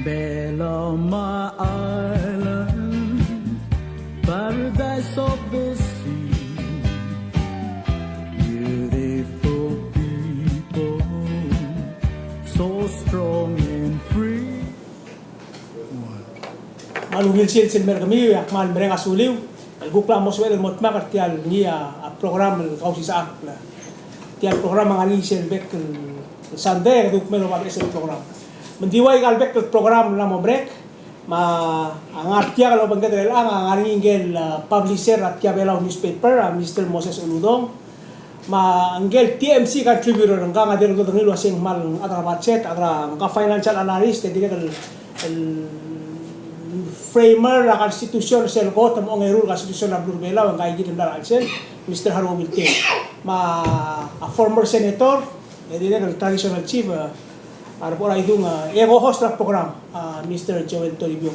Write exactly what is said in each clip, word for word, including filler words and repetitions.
Belau my island, paradise of the sea. Beautiful people, so strong and free. Me a ungil sils el mer kemiu, e ak kmal mereng a suliu el kuk mla mo sebechel el mo dmak er tia el ngii a program el Kausisechakl. Tia el program a ngar er ngii sel bek el Sunday, e kede kuk mei el oba beches el program. Me ng di ua ika el bek el program el mla mo merek, me a ngar tiang el obengked er chelechang a ngar er ngii ngike el, a, publisher er tia Belau newspaper, a Mister Moses Uludong. Me ngike el T M C contributor, ngka a dirrek el dodengei el uasei ng kmal chad er a budget, chad er a, ngka financial analyst, e dirrek el, el framer er a constitution er sel kot me a ongeru el constitution er a beluu er a Belau, ngka a ikid el mla er a chelsel, Mister Haruo Giltei. Me a former senator, e dirrek el traditional chief, e, a Rebechor Aidung, e, e co-host er a program, a Mister Joel Toribiong.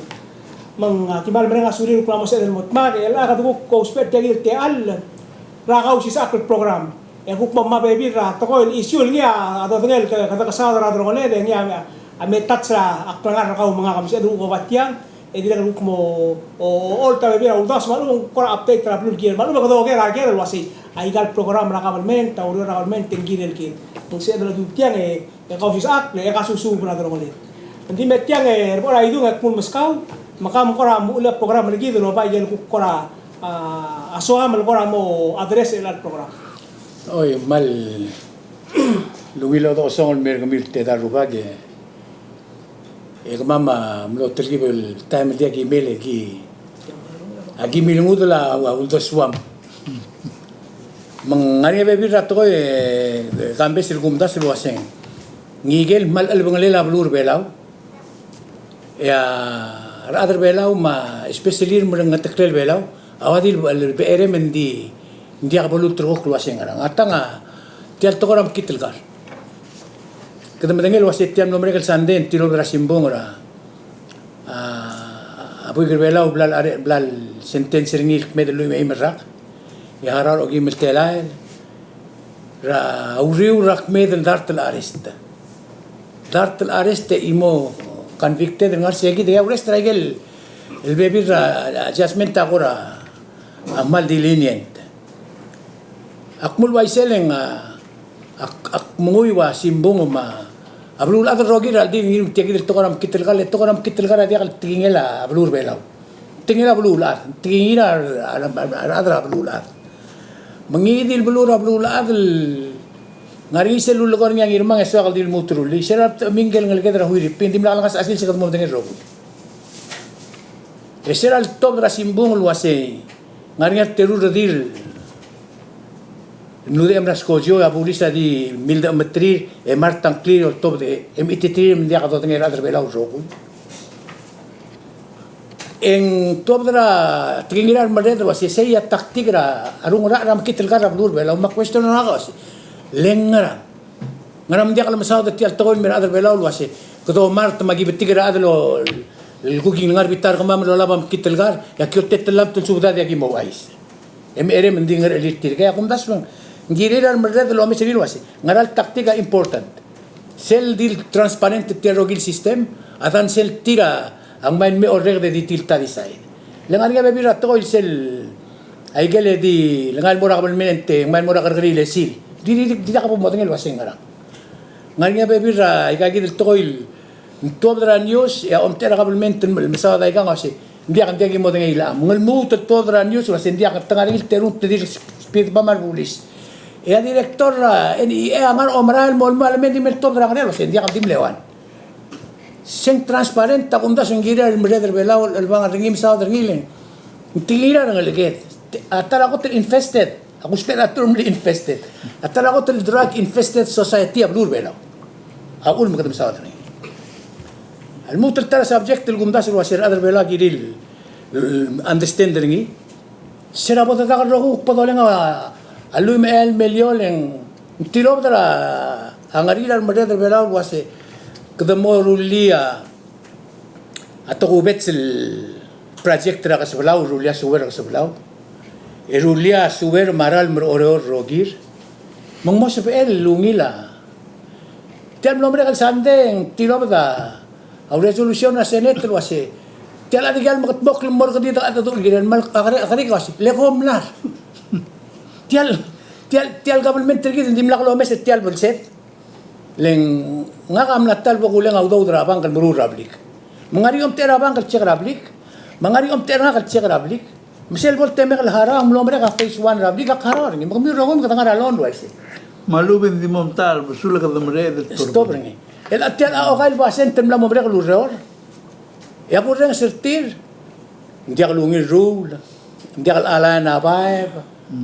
Me ng, a, ki kmal mereng a sulir el kuk mla mo sebechel el mo dmak, e le kede kuk ousbech er tia kid el techall er a Kausisechakl el program. E kuk mo mei a bebil er a tekoi el issue el ngii a dodengei el ke-, kede kesaod er a delongeled, e ngii a, a methods er a klengar er kau me ngak, me se kede kuk oba tiang, e dirrek el kuk mo o-, o-, ocholt a bebil er a uldasu me a lechub e ng kora update er a beluu el kirel, me a lechub e kede oker a ker el uasei aika el program er a government, a ureor er a government, e ng kirel kid. Me ng se kede ledu tiang e e Kausisechakl, e kasusuub er a delongeled. Ng di me tiang e Rebechor Aidung, e kmu el meskau, me kam kora mo uchul a program er kid el oba ikel kuk kora, a, a soam el kora mo address er chelecha el program. Oi, kmal ungil chodechosong el mer kemiu el tedal rubak e, e kemam a mlo telkib el taem el diak ki mei e ki, a ki milengudel a, a uldesuam. Me ng ngar er ngii a bebil er a tekoi e, e, kambes el kumdasu el uaseng. Ngike el kmal chelebengelel a beluu er a Belau. E a rechad er a Belau me a especially el merengeteklel a Belau, a ua di le be-, le becherei me ng di, ng diak bo lulterekokl el uaseng ngerang. A tang a tia el tekoi er a mekngit el kar. Kede medengei el uasei tia el mlo merek el Sunday e ng tilobed er a simbung er a, a, a buik er a Belau a bla le, bla le sentence er ngii el kmeed el lluich me a eim el rak. E a harau er a okeim el telael er a uriul er a kmeed el dart el arrest. Dart el arrest e chimo convicted el ngar er sei kid e a urrest er a ikel, el bebil er a judgment a kora, a, kmal di lenient. Ak mle uaisei e ng, a, ak, ak menguiu a simbung me a, a beluulechad el rokir a ldi ngii tia kid el tekoi er a mekngit el kar, le tekoi er a mekngit el kar a diak el tekingel a beluu er a Belau. Tekingir a beluulechad, tekingir a, a, a, a rechad er a beluulechad. Me ngii di el beluu er a beluulechad el ngar er ngii sel ullekoi er ngii a Ngirmang e soak el di lmuut el rullii. Sel er a mingke el ngeleked er a Huiriping, ng dimlak lengasech a sils e kede mo medengei el rokui. E sel er a letobed er a simbung el uasei, ngar er ngii a reteru el redil el mludechem er a skojo, e a bulis a di mildechemeterir, e mart a ngklir, e oltobed e mechititerir, me ng diak dodengei a rechad er a Belau el rokui. E ng tuobed er a tekingir a remerreder el uasei, sei a tactic er a, a rungerachel er a mekngit el kar er a beluu er a Belau, me a question er ngak a uasei, le ng ngerang? Ngera me ng diak lemesaod er tia el tekoi el mei er a rechad er a Belau el uasei, kede omart me aki betik er a chad el, el kuk ngar er a bita er kemam el olab a mekngit el kar, e aki otetellamt el subedad e aki mo ouchais. E mecherei me ng di ngerechelir tirke. A kumdasu e ng kirir a remerreder el omes er ngii el uasei, ngera el tactic a important? Sel di le transparent tia el rokui el system, a dang sel tir a ngmai el mei a orreked e di tir el ta decide. Le ngar er ngii a bebil er a tekoi el sel, a ikel e di, le ngai el mo er a kabelment e ngmai el mo er a kerrekeriil e sil. Di, di, di, di diak bo modengei el uasei ngerang. Ngar er ngii a bebil er a ika kid el tekoi el ng tuobed er a news, e a omtechei er a kabelment el mesaod aikang a uasei, ng diak, ng diak ki modengei el cham. Ng lmuut el tuobed er a news el uasei ng diak, te ngar er ngii el terung, te di el speed bump a rebulis. E a director er a N E A a ngar er a omerael el mo, mo lmuut el mei, ng di mle tuobed er a ngerel el uasei ng diak, ng di mle one. Se ng transparent. A kumdasu e ng kirir a remerreder er a Belau el chelebangel er ngii, mesaod er ngii, le ng tekingir a rengeleked. A ta er a kot el infested. Ak ousbech er a term el infested. A ta er a kot el drug infested society a beluu er a Belau. A uchul me kede mesaod er ngii. A lmuut el ta er a subject el kumdasu el uasei a rechad er a Belau a kirir el, el understand er ngii. Se er a bo dedak el rokui, kuk bo doleng a, a lluich me a eai el miliol e ng tilobed er a, a ngar er ngii a remerreder er a Belau el uasei, kede mo rullii a a tokubets el project er a Kesebelau, rullii a sewer er a Kesebelau. E rullii a sewer me a ralm er a Oreor el rokir. Me ng mo sebechel el ungil a. Tia el mlo merek el Sunday e ng tilobed a, A resolution er a Senate el uase tia el chad el kiei el mekedmokl el mo er kid a dedu el kirel me a kere, a kere el uase le kom mla er. Tia el, tia el, tia el government er kid a dimlak lomes er tia el belsed. Le ngak a mla ta el bo kuleng a udoud er a bank el meruul er a blik. Me ng ngar er ngii a omtechei er a bank el check er a blik. Me ng ngar er ngii a omtechei er ngak el check er a blik. Me sel bo el temek el harau, ng mlo merek a phase one er a blik, ak harau er ngii. Me kemiu el rokui me kede ngar er a loan el uaisei. Me a lechub e ng di mo mta el besul e kede mereched el stop er ngii. El a tia el okai el basent el mla mo merek el ureor. E a kurrenges er tir, ng diak el ungil ruul, ng diak el chalaen a baeb,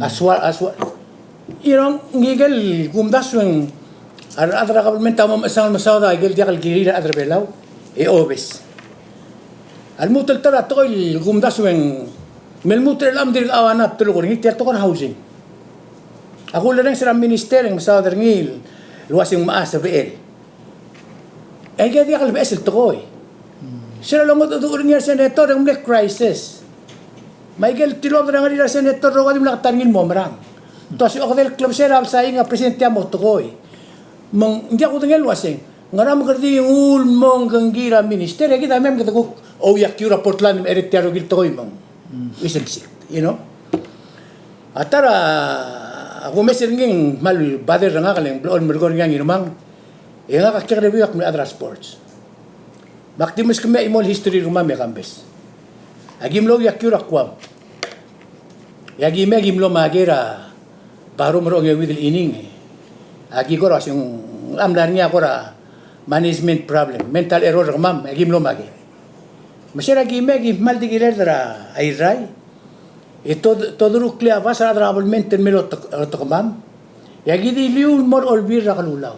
a suar, a suar. You know, ngike el kumdasu e ng a rechad er a government a mo mechesang el mesaod a ikel diak el kirir a rechad er a Belau e obes. A lmuut el ta er a tekoi el kumdasu e ng me lmuut er chelechang me ng dirk a uanab teluk er ngii tia el tekoi er a housing. Ak ulerrenges er a minister e ng mesaod er ngii el uase ng mechas a sebechel. Aike diak el beches el tekoi. Se er a longedecheduch er ngii a senator e ng mle crisis. Me aike el tilobed er a ngerir a senator el rokui a dimlak ta er ngii el mo merang. Te uase okedei el klebesei er a lsaing a president tia mo tekoi. Me ng diak kudengei el uaseng, ngera me kede di nguu el mo ngkengkii er a minister, e kid a mei me kede kuk ouiakiu er a Portland me er tia el rokui el tekoi me ng uisel siik, you know. A ta er a kumes er ngii e ng kmal bother er ngak el ng blechoel melekoi er ngii a Ngirmang. E ngak a kekerei e ak mle chad er a sports. Me ak di meskemiu a chimo el history er kemam e Kambes. Aki mlo ouiakiu er a Guam. E aki mei e aki mlo makei er a barum er a ongeuid el inning. Aki kora uaseng ng mla er ngii a kora management problem, mental error er kemam, e aki mlo makei. Me se er aki mei e aki kmal di kired er a Irrai. E tod-, toderuklii a bas er a rechad er a kabelment el mei el otek-, otekemam. E aki di liu el mo er a Olbiil er a Kelulau.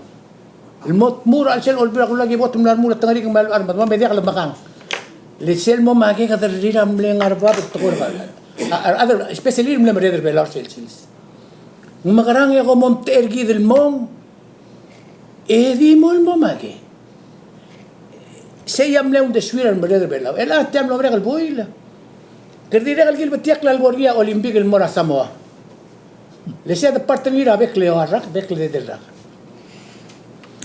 El mo tmuu er a chelsel Olbiil er a Kelulau, aki bo el mla remuul a Tengeriik me a Luchar me a Demam, me diak lemekang. Le sel mo makei e kede ririr a mle ngar er a bab el tekoi er a, a, a, especially el mle merreder er a Belau er sel sils. Ng mekerang e kom omtechei er kid el mong, e di mo el mo makei. Sei a mle uldesuir a remerreder er a Belau. El a tia el mlo merek el buil. Kede dirrek el kilbetiakl a lebo er ngii a Olympic el mo er a Samoa. Le sei a de part er ngii er a bek el eua el rak, bek el edei el rak.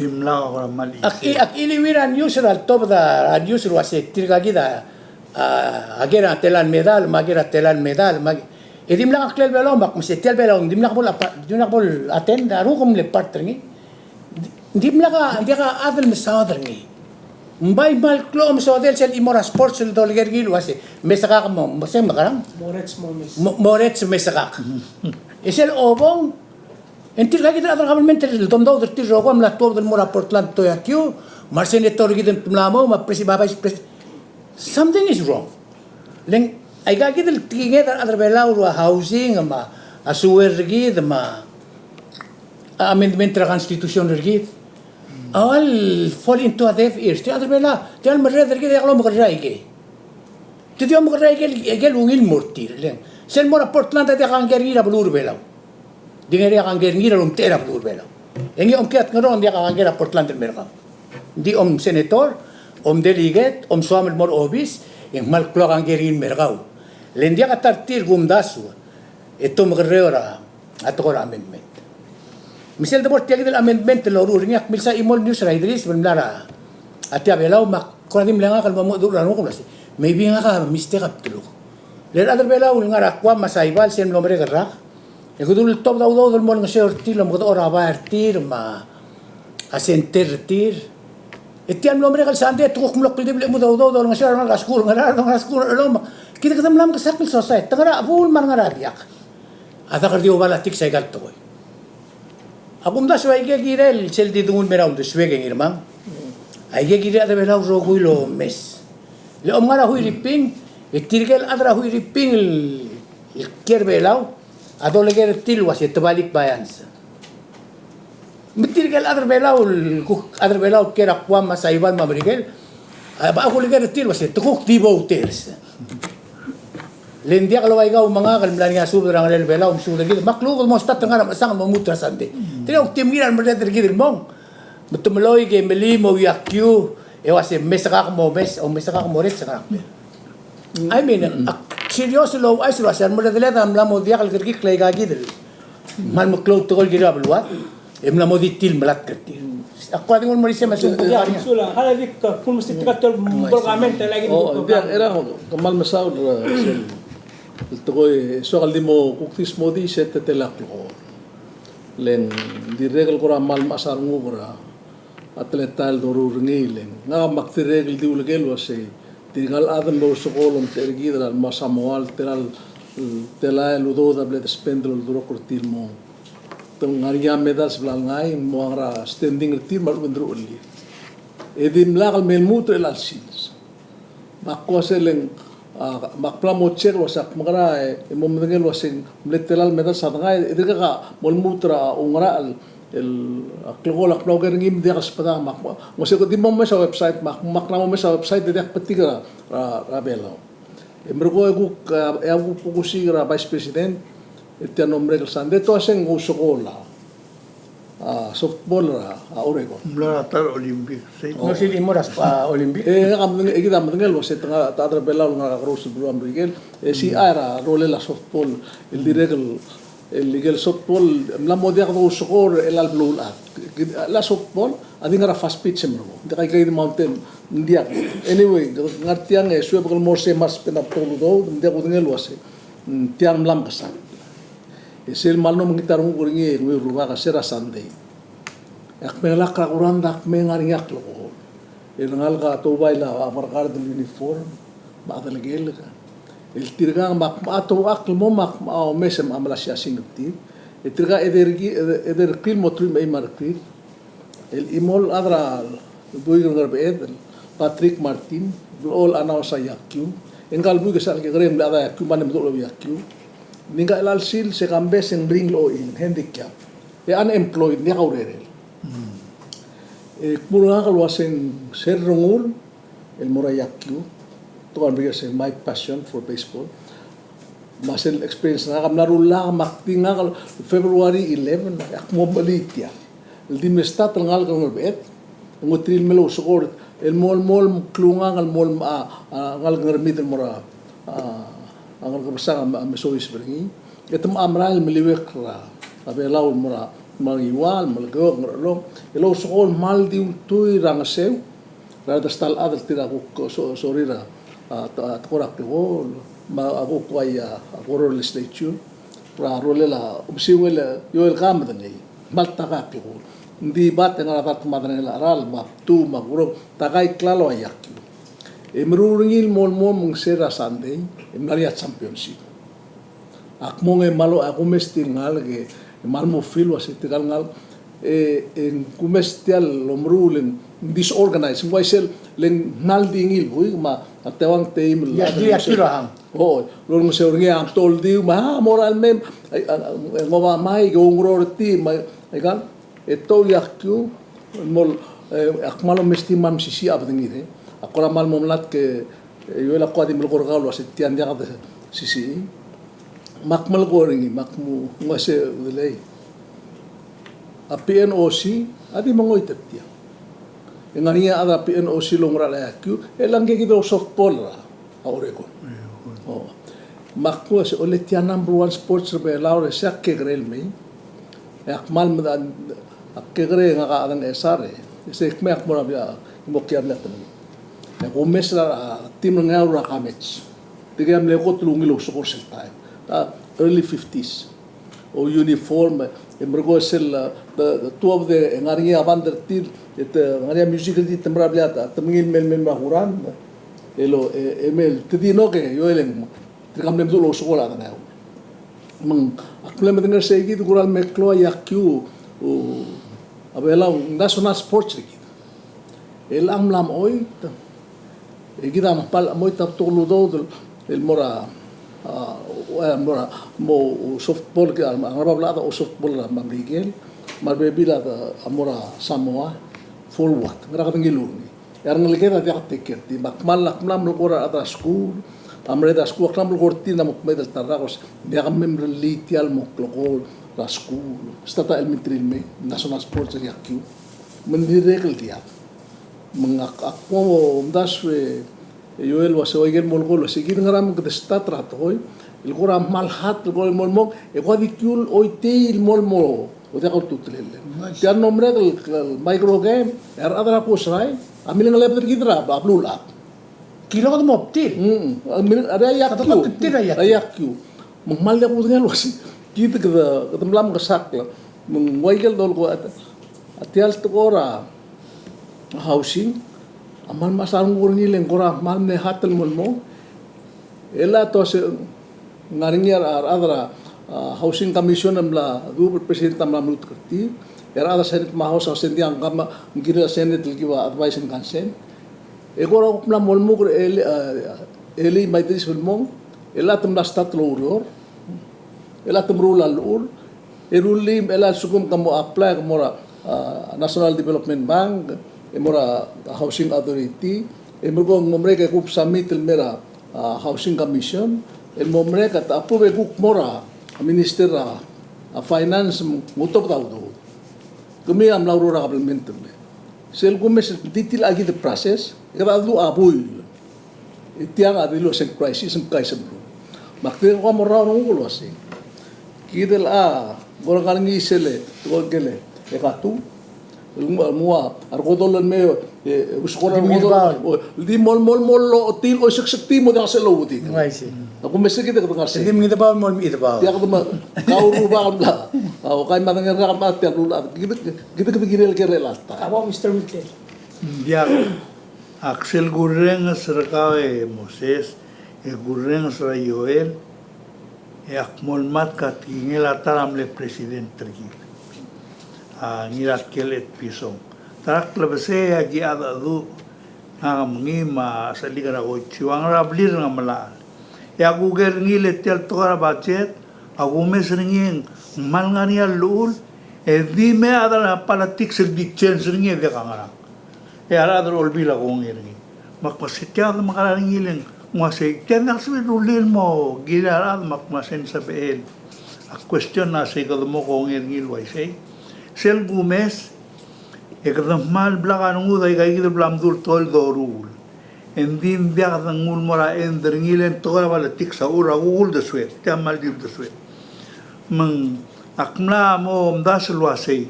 Dimlak a kora mal. Ak i-, ak iliuir a news er a letobed a news el uase tirka kid a, a, a ker a tela el medal, me a ker a tela el medal, me a, e dimlak a ngklel Belau, me ak mesa tia el Belau, dimlak bo el apa-, dimlak bo el attend, a rokui a mle part er ngii. Di-, dimlak a, diak a chad el mesaod er ngii. Ng bai kmal klou a omesodel sel chimo er a sports el dolekoi er ngii el uase, mesekak mo, me se mekerang? Morets mo mes. Mo-, morets mesekak. E sel obong, e ng tirka kid el chad er a government el domdasu er tir el rokui a mla tuobed el mo er a Portland el ouiakiu, me a resenator er kid el te mla mo, me a presi-, me a vice pres-, something is wrong. Le ng, aika kid el tekinged a rechad er a Belau er a housing, me a sewer er kid, me a amendment er a constitution er kid. A ua el fall into a deaf ears. Tia el chad er a Belau, tia el merreder er kid e diak lomekerreu aike. Te di omekerreu aike el, aike el ungil el mo er tir. Le ng, sel mo er a Portland a diak a kangkei er ngii er a beluu er a Belau. Di ngar er ngii a kangkei er ngii er a lomtechei er a beluu er a Belau. E ngii a omkiei a Ngerong, ng diak a kangkei er a Portland el mer kau. Ng di om senator, om delegate, om soam el mo er a obis, e ng kmal klou a kangkei er ngii el mer kau. Le ng diak a ta er tir kumdasu e te omekerreu er a tekoi er a amendment. Me sel debo er tia kid el amendment el loruul er ngii, ak milsa chimo el news er a Idris, me ng mla er a tia Belau, me ak kora di mle ngak el mo mengedecheduch er a renguk el uase, maybe ngak a mistake a bdeluk. Le a rechad er a Belau el ngar er a Guam me a Saipan sel mlo merek el rak, e kede ultobed a udoud el mo olengeseu er tir el omekedechor a bai er tir me a center er tir. E tia el mlo merek el Sunday e te kuk mlo kldibel e chemud a udoud el olengeseu er a rengalek er a skuul, ngar er a rengalek er a skuul er a Belau me kid e kede mla mekesakl el society, te ngar er a chebuul me a rengar er a diak. A dak er di oba el atiks aika el tekoi. A kumdasu aike el kirel sel di denguu el mer a uldesuek e Ngirmang. Aike el kirel a rechad er a Belau el rokui el omes. Le om ngar er a Huiriping, e tirke el chad er a Huiriping el, el kiei er a Belau a dolekoi er tir el uase te balik baians. Me tirke el chad er a Belau el kuk, chad er a Belau el kiei er a Guam me a Saipan me a Merikel, a, a kulekoi er tir el uase te kuk di voters. Le ng diak el ua ikau me ngak el mla er ngii a subed er a ngerel Belau, me subed er kid, me a klukuk el mo start el ngar er a mechesang el mo lmuut er a Sunday. Tirka a kuk di mkir a remerreder er kid el mong. Me te mlo ike melim ouiakiu, e uase mesekak mo mes, o mesekak mo rets, ngar er a kbel. I mean, ak serious el ouchais el uase a remerreder a mla mo diak el kerekikl aika kid el kmal meklou a tekoi el kirel a beluad, e mla mo di tir el melatk er tir. Ak kora di nguu el mo er isei me a sel. Ya, mesulang. Kede di kuk mesti tirka el bo el comment el aki. Oh, diak, e ng kmal mesaul er sel tekoi, e soak el di mo kuk di smodii sel teletelel a klokol. Le ng dirrek el kora kmal mechas a renguk er a teletael el doruul er ngii, le ng ngak me ak dirrek el di uleker el uasei tirka el chad el mlo ousekool el omtechei er kid er a le mo Samoa el tela el, tela el udoud a bla de spend el oldurokl er tir el mo, te ngar er ngii a medals el bla lengai, mo ngar er a standing er tir me a lechub e ng deruchellir. E dimlak el me lmuut er chelecha el sils. Me ak uase le ng, a, me ak bla mo check el uase ak mekerang e, e mo medengei el uase ng mle tela el medals a dengai, e dirkak a mo lmuut er a oungerachel el, a klekol. Ak bla oker er ngii me ng diak el sbedam. Me ak, ng uase kede di mo mes a website, me ak, me ak mla mo mes a website e diak betik er a, er a, er a Belau. E merekong e kuk, e, e a kuk, kuk osiik er a Vice President, e tia el mlo merek el Sunday, te uase ng ousekool a, a, softball er a, a Oregon. Mlo er a ta er a Olympic, sei. Oh. Ng uase di mo er a, a, Olympic. E, ngak a medengei, e kid a medengei el uase te ngar, ta er a Belau el ngar er a kerous el beluu er a Merikel, e sei a rolel a softball el dirrek el el ikel softball, mla mo diak dousekool er chelecha el beluulechad. Kid, a softball a di ngar er a fast pitch e merekong. Ng diak a ika di mountain, ng diak. Anyway, ngar tiang e suebek el mo er sei me a spend a betok el udoud, me ng diak kudengei el uase, mm, tiang mla mekesai. E sel mla mo mekngit a renguk er ngii e nguu el rubak, se er a Sunday. E ak mengelakl er a kurangd, ak me ngar er ngii a klekol. E rengalek a toubail a, a, Berekard el uniform, me a chedelekelek. El tirkang me ak, me a touchakl el mo, me ak, me a omes e me a melasiasing er tir. E tirka a edei er ki, edei, edei er kid el mo truich me a eim a rekrir. El chimo el chad er a buik er a Ngerbeched, el Patrick Martin, el blechoel el announce a iakiu. E ngka el buik e sel kekerei e mle chad er a iakiu, me ng mle meduch el ouiakiu. Ngika el chelecha el sils e kambes e ng meringel el oil, handicap. E unemployed, ng diak a urerel. E kmo er ngak el uaseng sel rengul el mo er a iakiu, te kora meringel se my passion for baseball. Me sel experience er ngak a mla rullak me ak di ngak el February eleven, ak mo melii tia el di mle start el ngalek er a Ngerbeched, ng ulterir el mle ousekool el mo, el mo, el klungak el mo, a, a, ngalek er a Ngermid el mo er a, a, a Ngerkebesang a me, a me soiseb er ngii. E te mo merael el meliuekl er a Belau el mo er a, mo er a Ngiwal, mo er a Ngerchelong, el ousekool el kmal di ultuil er a ngeseu er a ta el chad el tir a kuk so, sorir a, a, ta, tekoi er a klekol, me a kuk uai a, a Koror Legislature, er a rolel a omesiungel a Joel, ke medengei. Kmal ta el klekol. Ng di bat e ngar er a dart me a delengel a cheral, me a bdu, me a kurong, ta el klalo a iakiu. E meruul er ngii el mo, el mo me ng se er a Sunday, e mla er ngii a championship. Ak mong e mlo, ak kumes tia el ngalek e, e mlo mo feel el uase tirka el ngalek, e, e ng kumes tia el omeruul e ng disorganized, ng uaisei le ng kmal di ngii el buik, me a teuang team el. Ia, di a tirang. O, el olengeseu er ngii a mto el diu, me a, mo er a le mei, a, a, a, ngoba mai, ke oungeror er tir, me a, aika, e te ouiakiu, mo, e, ak kmal omes tia me a mesisiich a bedengir, e. Ak kora kmal mo melatk e, e, Joel, ak kora di melekoi er kau el uase tia ng diak de sisiich. Me ak melekoi er ngii, me ak mo, ng uase udelei. A PNOC a di mengoit er tia. E ng ngar er ngii a chad er a PNOC el oungerachel a iakiu, e le ngke kid el ousoftball er a a Oregon. O. Me ak kmo se, ole tia number one sports er a Belau, e sei a kekerei el mei. E ak kmal medal, a kekerei ngak a chad er a Ngchesar e. E sei kmei ak mo er a bia, mo kiei er a temengil. E kumes er a team er a Ngeaur er a Comets. Tirke a mle kot el ungil ousekool sel taem. A, early fifties. O uniform, e merekong sel, a, the, the two of the, e ngar er ngii a band er tir, e te ngar er ngii a music er tir, te mera bla, a, temengil me, me, me a kuram, e lo, e, e mei, te di no ke, Joel, e ng, tirka mle meduch el ousekool a dengai. Me ng, ak mle medengei er sei kid, kora el me klou a iakiu, o, a Belau, national sports er kid. E le ng mla mo oit, e kid a mepal a mo oit a betok el udoud el mo er a, a, e, mo er a, mo softball, ke a, a ngar er a bab el chad a ousoftball er a Merikel, me a rebebil a, a mo er a Samoa, for what? Ngera kede ngiluu er ngii? E a rengeleked a diak a take care er tir, me ak kmal, ak mla melekoi er a rechad er a skuul, a merredel a skuul, ak mla melekoi er tir e ng mo kmeed el ta el rak el uase, diak mem rellii tia el mo klekool er a skuul, start er a elementary el mei, national sports er a iakiu. Me ng dirrek el diak. Me ngak, ak mo omdasu e, e Joel el uase, oike el mo lekoi el uase, kid ngera me kede start er a tekoi el kora kmal hat el kora el mo el mong, e kora di kiu el oitei el mo el mo Ua diak a ultutelel. Tia el mlo merek el, el micro game, e a rechad er a Kosrae a milengelebed er kid er a beluulechad. Kiloked mo btil. Mm. A mil-, a re a iakiu. Kede btil a iakiu. A iakiu. Me ng kmal diak kudengei el uasei kid kede, kede mla mekesakl. Me ng ua ikel dolekoi a, a tia el tekoi er a housing a kmal mesa a renguk er ngii, le ng kora kmal mle hat el mo el mong. E le a te uasei ng ngar er ngii a rechad er a, a, Housing Commission el mla duubech, President a mla mluut er tir, e a rechad er a Senate me a House a uasei ng diak, ng kama, ng kirel a Senate el give a advice and consent. E kora kuk mla mo lmuk er a elii, a, elii me a iteris el mong, e le a te mla start el oureor, e le a te meruul a llechul, e rullii, e le a lsekum ke mo apply, ke mo er a, a, National Development Bank, e mo er a, a Housing Authority, e merekong e mo merek e kuk submit el mei er a, a, Housing Commission, el mo merek a te approve e kuk mo er a Minister er a, a, Finance, me ng otobed a udoud. Kemiu a mla oureor er a kabelment el mei. Sel kumes e ng di tia kid el process, e kede dmu a buil. E tiang a dilu el uasei ng crisis, ng kaisem. Me ak dirrek el kuk mo er a renguk el uasei kid el a, kora ngar er ngii sel, tekoi el kele, e katu, el nguu, nguu a rekodall el mei, e, e, usekor a rekodall, o, di mo, mo, mo lochotii el oiseksektii mo diak sel loutii. Ng uaisei. A kumes e kid a kede ngar sei. Di mengidebau el mo mengidebau. Diak de me, kau rubak el mla. A, o kai me a dengar er ngak el mla tia el beluulechad. Kid, kid, kid a kirel el kerel a ta. Kabo, Mister Mikel. Diak. Ak sel kurrenges er kau e Moses, e kurrenges er a Joel, e ak mo lmatk a tekingel a ta er a mle president er kid, a Ngiratkel Etpison. Ta er a klebesei e aki mengedecheduch, ngak me ngii me a Sechelik er a Koichi, a ngar er a blir er a Ngemelachel. E a kuker er ngii el tia el tekoi er a budget, a kumes er ngii e ng kmal ngar er ngii a llechul, e di me a chad er a politics el di change er ngii e diak a ngerang. E a rechad er a Olbiil a kongei er ngii. Me ak uasei tia kede mekerang er ngii le ng uasei tia ng diak sebechel el rullii el mo kirel a rechad, me ak uasei ng sebechel. A question a sei kede mo kongei er ngii el uaisei. Sel kumes, e kede kmal blak a rengud a ika kid el bla mdu el tekoi el doruul. E ng di ng diak de nguu el mo er a end er ngii le ng tekoi er a politics a uchul er a kuk uldesued, tia kmal di uldesued. Me ng ak mla mo omdasu el uasei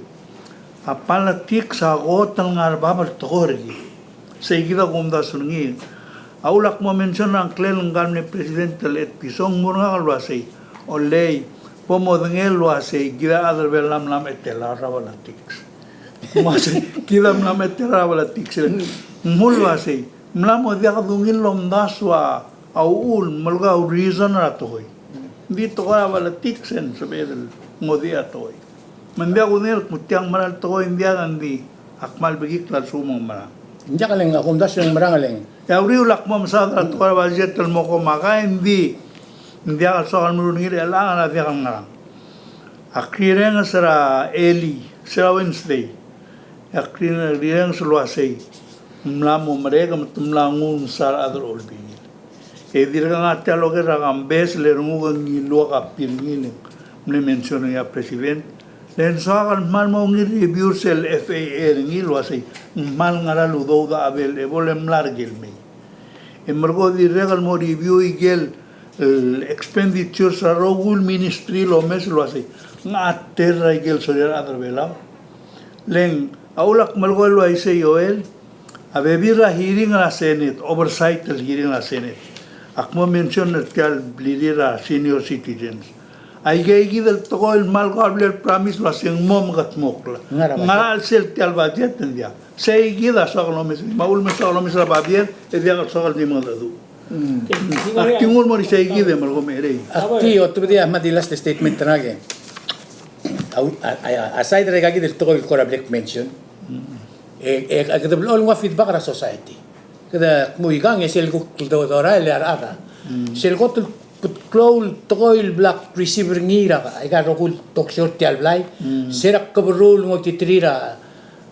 a politics a kot el ngar er bab el tekoi er kid. Sei kid a kumdasu er ngii. A uchul ak mo mention er a ngklel ngka el mle president el Etpison, ng mo er ngak el uasei, olei, bo modengei el uasei kid a chad er a Belau a mla mechetelau er a politics. Ng uasei kid a mla mechetelau er a politics. Ng mle uasei, mla mo diak dungil el omdasu a uchul, me a leko a reason er a tekoi. Ng di tekoi er a politics e ng sebeched el ngodech a tekoi. Me ng diak kudengei el kmo tiang mera el tekoi, ng diak, ng di ak kmal bekikl a lsekum ng merang. Ng diak, le ng, a kumdasu e ng merang, le ng. E a uriul ak mo mesaod er a tekoi er a budget el mo komakai, ng di ng diak el soak el meruul er ngii er chelechang, a diak el ngerang. Ak rirenges er a elii, se er a Wednesday. Ak rirenges el uasei ng mla mo merek me te mla nguu el msa er a rechad er a Olbiil. E dirkak a tia el oker er a Kambes, le renguk e ng ngiluu a copy er ngii el mle mention er ngii a president. Le ng soak el kmal mo ngii el review er sel F A A er ngii el uasei ng kmal ngera el udoud a available e mla er ker el mei. E merekong e dirrek el mo review ikel, el expenditures er a rokui el ministry el omes el uasei ng a ter er a ikel sorir a rechad er a Belau. Le ng, a uchul ak melekoi el uaisei, Joel, a bebil er a hearing er a Senate, oversight el hearing er a Senate, ak mo mention er tia el blirir a senior citizens. Aike kid el tekoi el kmal ko el mle promise el uasei ng mo mekedmokl. Ngera a chelsel tia el budget, ng diak. Sei kid a soak el omes, me a uchul me soak el omes er a babier, e diak el soak el di mengedecheduch. Mm. Ak di nguu el mo er isei kid e merekong e merei. Ak di otobedii a mle di last statement er ngak e. A, a, a, aside er aika kid el tekoi el kora bla kmention, e, e, e kede blechoel nguu a feedback er a society. Kede kmo ikang e sel kuk do-, dorael e a rechad a. Mm. Sel kot el klou el tekoi el bla kreceive er ngii er a, aika el rokui el talk show er tia el blai. Mm. Se er a keberruu el ngoititerir a,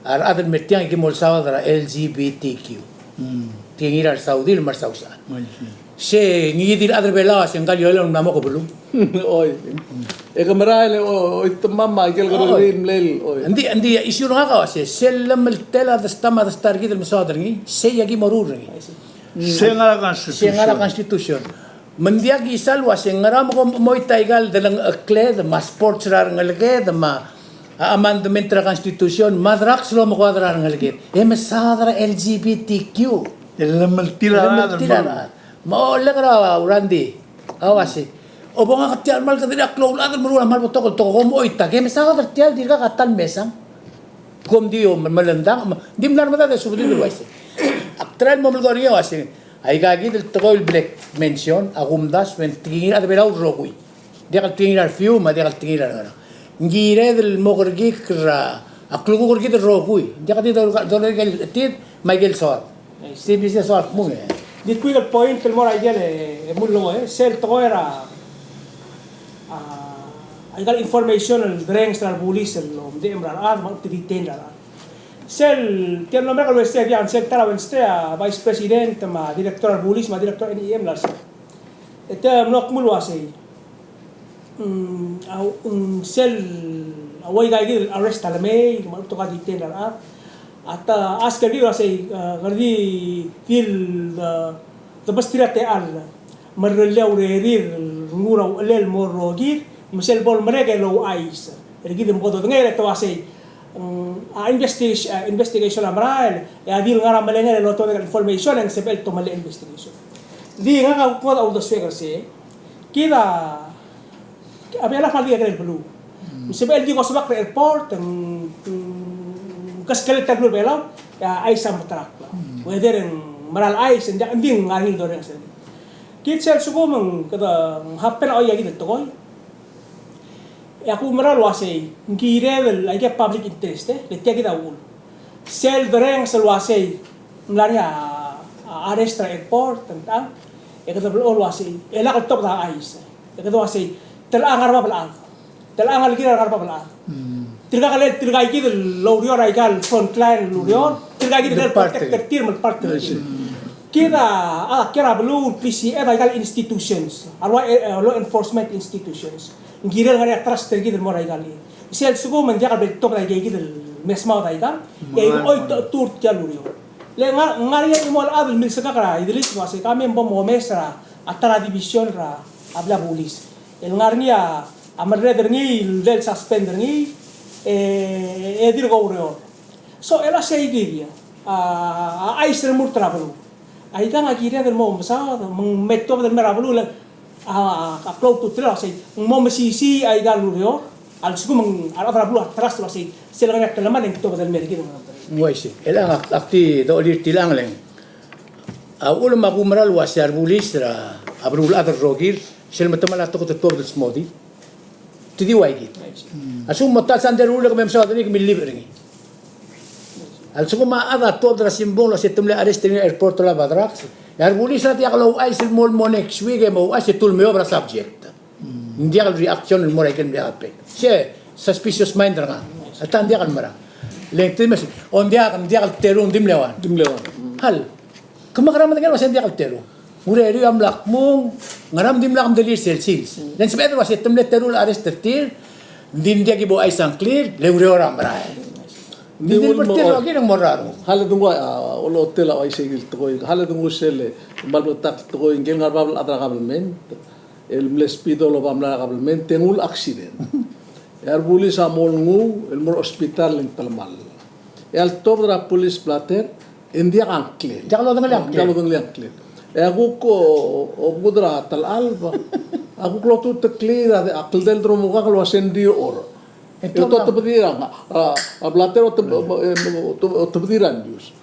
a rechad el mer tiang e ki mo olsaod er a L G B T Q. Mm. Tia ngii er a resaudil me a resausechad. Oi, si. Se ngii di el chad er a Belau a se ngka el Joel a mla mo keberruu. Oi. E ke merael e, o, oitemam a ikel kerrekeriil el mlei, oi. Ng di, ng di issue er ngak a uase, sel llemeltel a desta me a desta er kid el mesaod er ngii, sei a ki meruul er ngii. I see. Mm. Se ngar er a constitution. Se ngar er a constitution. Me ng diak kisal uase ngera me kom chemoit aika el delengchekled, me a sports er a rengeleked, me a a amendment er a Constitution, me a drugs el omekoad er a rengeleked. E mesaod er a L G B T Q. E llemeltir a rechad. Llemeltir a rechad. Me a olek er a Urandi a uasei, o bo ngak tia el kmal kede diak el klou el chad el meruul a kmal betok el tekoi, kom oitak. E mesaod er tia el dirkak a ta el mesang. Kom di o melendang, di mla er medad e subedid el uaisei. Ak try el mo melekoi er ngii a uasei, aika kid el tekoi el bla kmention a kumdasu e ng tekingir a chad er a Belau el rokui. Diak el tekingir a refiu, me a diak el tekingir a rengerang. Ng kired el mo kerekikl er a, a klukuk er kid el rokui. Diak di do, do, do, kid, me aike el soad. Sei, di sei soad, kmung e. Di kuik el point el mo er a ikel, e, e, mlo, e, sel tekoi er a, a, aika el information el derrenges er a rebulis el omdechem er a rechad, me a uldedetain er a rechad. Sel, tia el mlo merek el Wednesday, diak, sel ta er a Wednesday, a Vice President, me a Director er a rebulis, me a Director N E M el uasei. E te mlo kmu el uasei. Mm, a, mm, sel, a uaika kid el arrest a lemei, me a lechub e te ko detain er a rechad. A ta ask er kid el uasei, a, kede di, di el, a, debesterir a techall. Me a lerellii a urerir el nguu er a uchelel el mo er a rokir, me sel bo lemerek e louchais. Er kid me bo dodengei e te uasei, mm, a investigation, a investigation a merael, e a di el ngar er a melengel el otobed a information e ng sebechel el tomellii a investigation. Di ngak a kuk ngodech a uldesuek er sei, kid a, a Belau a kmal di kekerei el beluu. Me sebechel di ko soak er a airport, ng, ng keskelel a beluu er a Belau, e a chais a meterekl. Whether ng mera el chais, ng di, ng di ngar er ngii el dorrenges er ngii. Kid sel lsekum ng kede happen a oia kid el tekoi, e ak oumerang el uasei, ng kired el aike el public interest, e, le tia kid a uchul. Sel derrenges el uasei, ng mla er ngii a, a arrest er a airport, e ng tang, e kede blechoel el uasei, e lak el tobed a chais, e kede uasei, te locha ngar er a bab el chad. Te locha ngelekir a ngar er a bab el chad. Tirka el, tirka kid el oureor er aika el frontline el oureor, tirka kid el protect er tir me a partner er tir. Kid a, a, kiei er a beluu el appreciate aika el institutions. A ua, e, e, law enforcement institutions. Ng kirel ngar er ngii a trust er kid el mo er aika el. Sel lsekum e ng diak el bla ltobed aika kid el mesmaod aika, e ng oito tur tia el ureor. Le ngar, ngar er ngii a chimo el chad el milsekak er a Idelis el uasei ka me bo momes er a ta er a division er a blil a bulis. El ngar er ngii a, a merreder er ngii, el suspend er ngii, e, e dirk oureor. So, el uasei kid a, a, a chais el mo er a beluu. Aikang a kired el mo mesaod, me ng me tuobed el mei er a beluu, le, a, a, a klou a ultutelel el uasei, ng mo mesisiich aika el ureor, a lsekum ng, a rechad er a beluu a trust el uasei, sel ngar er ngii a telemall e ng tuobed el mei er kid. Ng uaisei, el ang ak, ak di dolir tilang leng. A uchul me ak oumerang el uasei a rebulis er a, a beluulechad el rokir, sel metemall a tekoi te tuobed el smodii. Te di ua ikid. A lsekum mo ta el sandei el rulek me mesaod er ngii, ke millibech er ngii. A lsekum a chad a tuobed er a simbung el uasei te mle arrest er ngii er a airport el oba drugs, e a rebulis a diak louchais el mo, mo next week e mo ouchais e te ulemeob er a subject. Ng diak el reaction el mo er a ikel mle happen. Se suspicious mind er ngak. A ta ng diak el merang. Le ng te mes, o ng diak, ng diak el terung, di mle ua. Di mle ua. Hal. Ke mekerang e medengei el uasei ng diak el terung. Ureriu a mla kmung, ngera me dimlak medelir sel sils. Le ng sebeched el uasei te mle terung el arrest er tir, ng di ng diak ki bo ouchais a ngklir, le ureor a merael. Ng di di el bertir el uakir e ng mo er a renguk. Hale dengua, a, olotel a uaisei el tekoi. Hale dengua sel, kmal bleketakl el tekoi, ngike el ngar er a bab el chad er a kabelment, el mle speedo el oba mla er a kabelment, e nguu el accident. E a rebulis a mo olenguu el mo er a hospital e ng telemall. E a letobed er a police blotter, e ng diak a ngklel. Diak lodengelii a ngklel. Diak lodengelii a ngklel. E a kuk, o, obengked er a telechelb, a kuk lotuteklii a, a kldei el deremokak el uasei ng di oro. E te otebedir a, a, a blotter ote-, ote-, otebedir a news.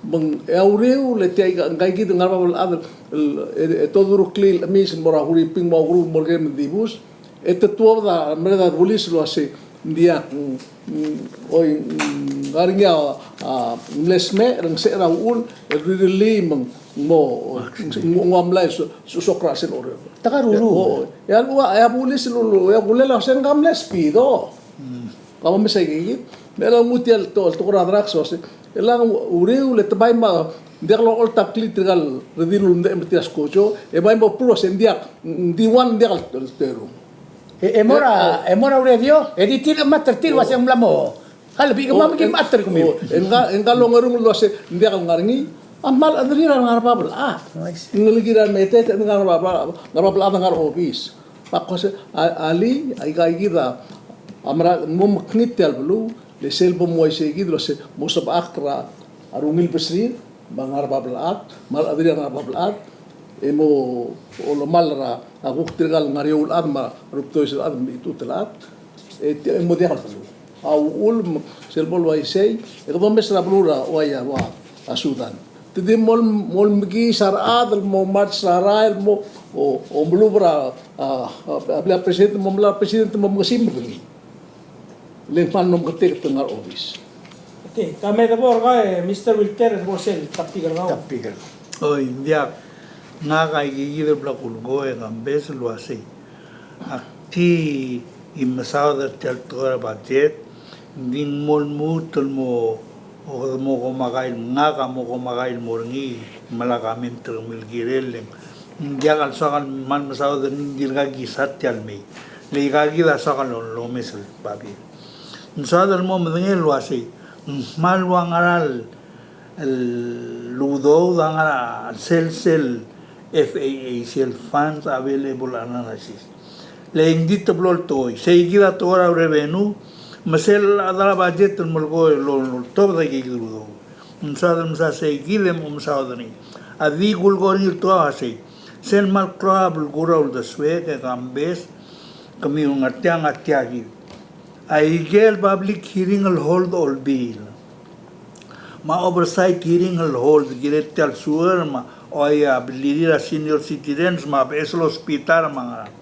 Me ng, e a uriul, e tia ika, ngka ikid el ngar er a bab el chad el, e, e te odureklii el chemiis el mo er a Huriping me a Ukeruul el mo er ker me ng dibus, e te tuobed a merreder a rebulis el uasei, ng diak, mm, mm, oi, mm, ngar er ngii a, a, mle smecher, ng secher a uchul, el rirellii me ng mo, ng ua mlai so-, so-, sosok er a sel ureor. Te ka ruru. O, e a lua, e a bulis el ulu, e a kulel a uasei ngka mle speedo. Ka mo mesa ikid, me a lenguu tia el to-, el tekoi er a drugs el uasei, e le ng uriul e te bai me ng diak lolecholt a ngklel tirka el redil el ulemdechem er tir a skojo, e bai mo prove el uasei ng diak, ng di ua ng diak el terung. E, e mo er a, e mo er a ureor, e di tir a mechemat er tir el uasei ng mla mo. Hale, bi kemam ki mechemat er kemiu. E ngka, e ngka longerung el uasei ng diak el ngar er ngii, a kmal chederir a rengar er a bab el chad. Ng ngelekir a remeteet, ngar er a bab el chad, ngar er a obis. Me ak uasei, a, alii, aika ikid a, A mera, mo mekngit tia el beluu, le sel bo mo uaisei kid el uase mo sebechakl er a rungil besrir, me a ngar er a bab el chad, me a rechederir a ngar er a bab el chad, e mo olemall er a kuk tirka el ngar er eou el chad me a rubdois el chad me a chitechut el chad, e tia, e mo diak el beluu. A uchul me sel bo el uaisei, e kede omes er a beluu er a ua, ua, a Sudan. Te di mo, mo mekiis a rechad el mo march er a rael el mo, o, omeluub er a, a, a, a blil a president, mo melai a president, mo mekesimer er ngii. Le ng kmal mlo meketeket el ngar er a obis. Okay, ka me debo er kau, e Mister Wilter, e debo er sel topic er kau. Topic er kau. Oi, ng diak, ngak a ikakid el bla kulekoi e Kambes el uasei, ak di mesaod er tia el tekoi er a budget, ng di ng mo lmuut el mo, o kede mo komakai, ngak a mo komakai el mo er ngii, me lak a comment er kemiu el kirel, le ng diak el soak el kmal mesaod er ngii, ng dirkak kisa tia el mei. Le ikakid a soak el lomes el babier. Ng soad el mo medengei el uasei, ng kmal ua ngera el udoud a ngar er a sel, sel F A A, sel funds available analysis. Le ng di teblo el tekoi, sei kid a tekoi er a revenue, me sel chad er a budget el melekoi el oltobed a ikakid el udoud. Ng soad el mesa sei kid e mo mesaod er ngii. A di kulekoi er ngii el tekoi a uasei, sel kmal klou a belkul er a uldesuek e Kambes, kemiu el ngar tiang a tia kid. Aike el public hearing el hold Olbiil, me a oversight hearing el hold, kirel tia el sewer, me a, oi, a blirir a senior citizens, me a beches el hospital, me a ngerang.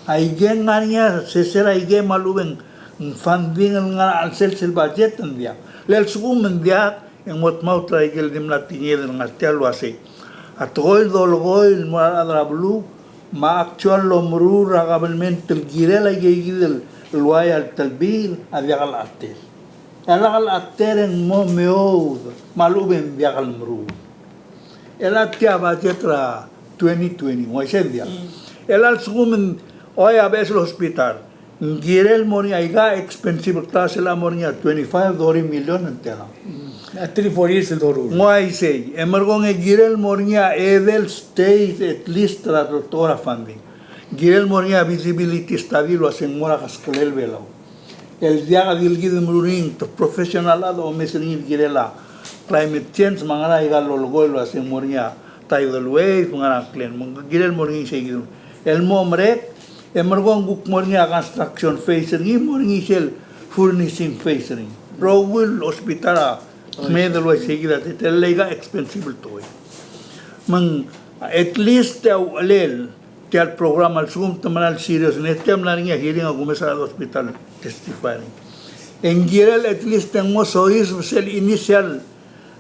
Aike ng ngar er ngii a sesei er aike me a lechub e ng funding el ngar er a chelsel sel budget, ng diak. Le a lsekum ng diak, e ng mo dmaut er aike el di mla tekinged el ngar tia el uasei, a tekoi el dolekoi el mo er a rechad er a beluu, me a actual el omeruul er a government el kirel aike kid el uai a telbiil a diak el cheter. E a lak el cheter e ng mo meoud, me a lechub e ng diak el meruul. E a tia budget er a twenty twenty, ng uaisei ng diak. Mm. E a lsekum ng, oi, a beches el hospital, ng kirel mo er ngii a ika expensive el class el mo er ngii a twenty-five, thirty million ng tela. Mm. A three, four years el doruul. Ng uaisei, e merekong e kirel mo er ngii a edei el stage at least er a tekoi er a funding. Kirel mo er ngii a feasibility study el uasei ng mo er a keskelel Belau. El diak di le kid el meruul er ngii, te professional a domes er ngii el kirel a climate change, me a ngera ika el lolekoi el uasei ng mo er ngii a tidal wave, me a ngerang, klen, me ng kirel mo er ngii sei kid. El mo merek, e merekong kuk mo er ngii a construction phase er ngii, mo er ngii sel furnishing phase er ngii. Rokui el hospital a kmeed el uaisei kid a te, te le ika expensive el tekoi. Me ng, at least a uchelel tia el program a lsekum te mera el serious, e tia mla er ngii a hearing a kumes er a hospital testify er ngii. E ng kirel at least e ng mo soiseb sel initial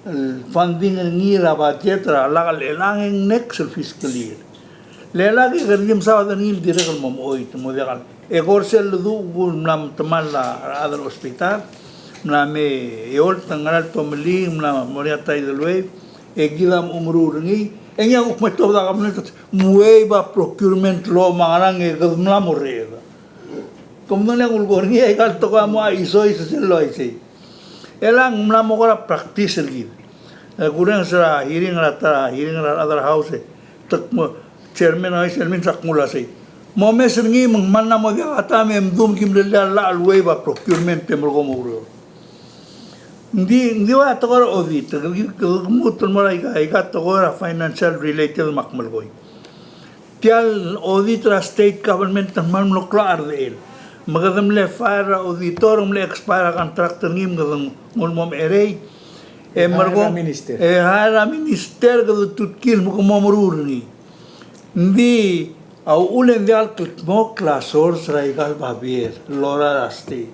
el funding er ngii er a budget er a lak el chelechang e ng next el fiscal year. Le lak e kede di mesaod er ngii el dirrek el mo mechoit, mo diak el. E kora sel leduch el mla metemall a rechad er a hospital, mla me eolt a ngera el tomellii, mla mo er ngii a tidal wave, e kid a mo omeruul er ngii, e ngii a kuk me tuobed a government, me waive a procurement law me a ngerang e kede mla mo rreched. Kom dengei a kulekoi er ngii, aika el tekoi a mo a isois sel uaisei. E le ng mla mo kora practice er kid. E kurrenges er a hearing er a ta, hearing er a rechad er a House, te kmo, chairman a House, chairman a kmo el uasei, momes er ngii me ng kmal mla mo diak a taem e mdu me ki mlellii a llach el waive a procurement e merekong mo oureor. Ng di, ng di ua tekoi er a audit, ke, ke, ke lmuut el mo er aika, aika tekoi er a financial related me ak melekoi. Tia el audit er a state government a kmal mlo klou a rdechel. Me kede mle fire er a auditor, mle expire a contract er ngii, me kede nguu el mo mecherei. E hire er a merekong, minister. E hire er a minister, kede tutkii el mo, mo meruul er ngii. Ng di a uchul e ng diak el kldmokl a source er aika el babier el lorael er a state.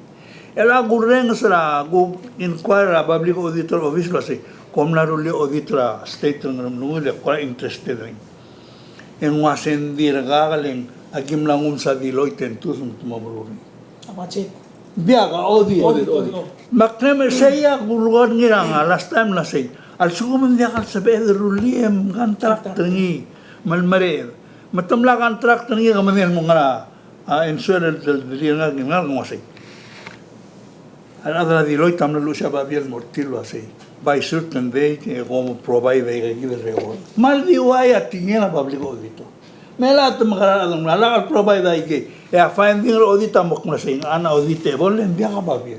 E le a kurrenges er a, ku inquire er a Public Auditor Office el uasei, kom mla rullii a audit er a state er a Ngeremlengui e kora interested er ngii. E ng uasei ng dirkak, le ng aki mla nguu msa Deloitte e ng tus me te mo meruul er ngii. A budget. Diak, a audit. Audit, audit. Me ak mle sei a kulekoi er ngii er a last time el uasei, a lsekum ng diak el sebeched el rullii e mcontract er ngii me lemereched, me te mla contract er ngii, ke medengei el mo ngera a answer el, el, el, el, el, el uasei, a rechad er a Deloitte a mla luchesii a babier el mo er tir el uasei, by certain date e kom provide aika kid el record. Me a ldi uai a tekingel a public auditor. Me a lak te mekerang a rechad el mla lak el provide aikei. E a finding er a audit a mo kmo sei, ng unauditable, e ng diak a babier.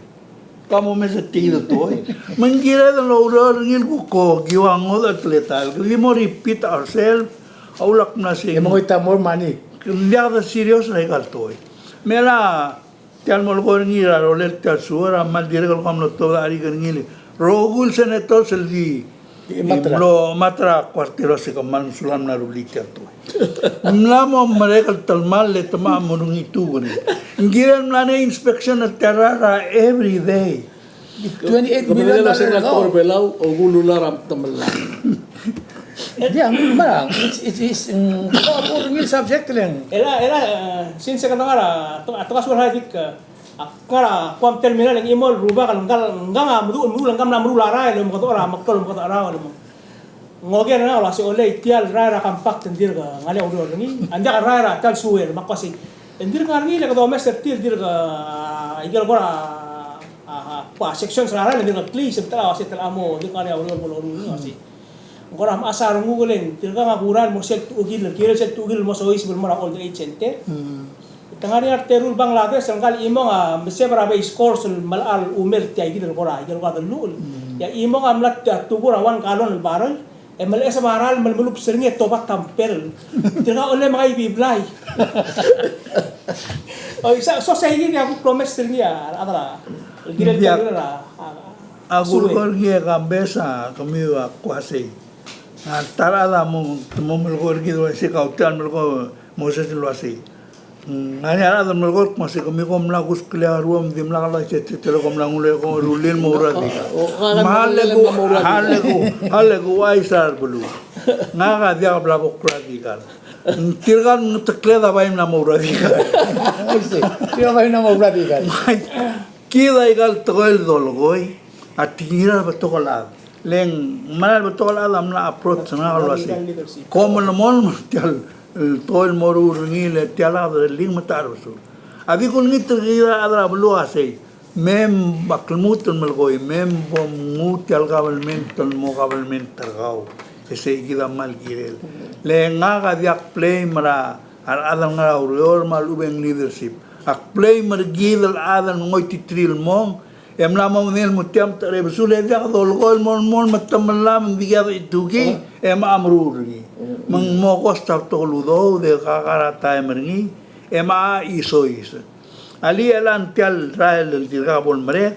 Ka mo mesa tia el tekoi. Me ng kired el oureor er ngii el kuk okiu a ngodech el teletael. Kede di mo repeat ourselves, a ulak mla sei. E mengoit a more money. Ng diak de serious er aika el tekoi. Me a tia el molekoi er ngii er a rolel tia el sewer a kmal dirrek el kmo ng mlo tobed a cherik er ngii el rokui el senators el di Di mlo matra. Mlo matra a quarter el uasei kmal mesulang, mla rullii tia el tekoi. Mla mo merek el telemall e te mo mo er ngii a tuobed. Ng kirel mla er ngii a inspection er tia el rael er a every day. Twenty-eight million dollar, no? Belau, a kulular a telemall. E diak, mera, it's, it's, it's, mm, ko, ko, ngii el subject le ng. Ela, ela, eh, since ke ngar er a, to, to, a suar a dik, eh, A ngar er a Guam terminal e ng chimo el rubak el ngkal, ngkang a meduch, meduch el ngkang a mla meruul a rael el omekedechor a meklou el omekedechor a rael el mo. Ng oker er ngak el uasei olei tia el rael er a compact e ng dirk ngalek a ureor er ngii. A ng diak el rael er a tia el sewer, me ak uasei, e ng dirk ngar er ngii le kede omes er tir, dirk, a, ikel kora, a, a, a, sections er a rael e ng dirk klii, se me te uasei te mo, dirk ngalek a ureor el mo loruul er ngii, uasei. Ng kora mechas a renguk el ng, tirkang a kurael el mo sel tuchukil, el kirel sel tuchukil el mo soiseb el mo er a old age center. Mm. Te ngar er ngii a reteru el Bangladesh el ngkal chimong a meseb er a base course el melecha el ume er tia kid el kora, kid el kora delluchel. Mm. E a chimong a mla tia tukur a one gallon el barrel, e meleches a barrel el melemolubs er ngii e tobat a mperel. Tirkang a ole mengai a blai. Oi, sa, so sei kid a kuk lomes er ngii a, a, a, el kirel, diak, kirel a, a, a, a kuk sewer. Kora ngii e kambes a kemiu a kuasei. A ta er a chad a mo, mo melekoi er kid el uasei, kau tia el melekoi, Moses el uasei. Ng ngar er ngii a rechad el melekoi el kmo sei, kemiu kom mla kuskelii a ruom, dimlak el uaisei, te, te, te, kom mla ngulekoi e rullii el mo ouradikal. O, o, me a le ku, a le ku, a le ku uaisei er a beluu. Ngak a diak bla bo kuradikal. Tirka el mengetekled a bai mla mo ouradikal. Uaisei, tirka a bai mla mo ouradikal. Kid aika el tekoi el dolekoi a tekingir a rebetok el chad. Le ng mera el betok el chad a mla approach er ngak el uasei, kom melemolem er tia el tekoi el moruul er ngii, le tia el chad a derellii me te charrebesul. A di kulengit er kid a rechad er a beluu a sei, me ak lmuut el melekoi, me bo mnguu tia el government el mo government er kau. E sei kid a kmal kirel. Le ngak a diak blame er a rechad el ngar er a ureor me a lechub e ng leadership. Ak blame er kid el chad el ngoititerir el mong, e mla mo medengei el mo tia me te cherebesul, e diak dolekoi el mo, mo, mo metemall me ng di kiei a dechetukii, e mocha meruul er ngii. Me ng mo cost a betok el udoud, e kaka er a taem er ngii, e mocha chisois. Alii, e chelechang tia el rael el dirkak bo lemerek,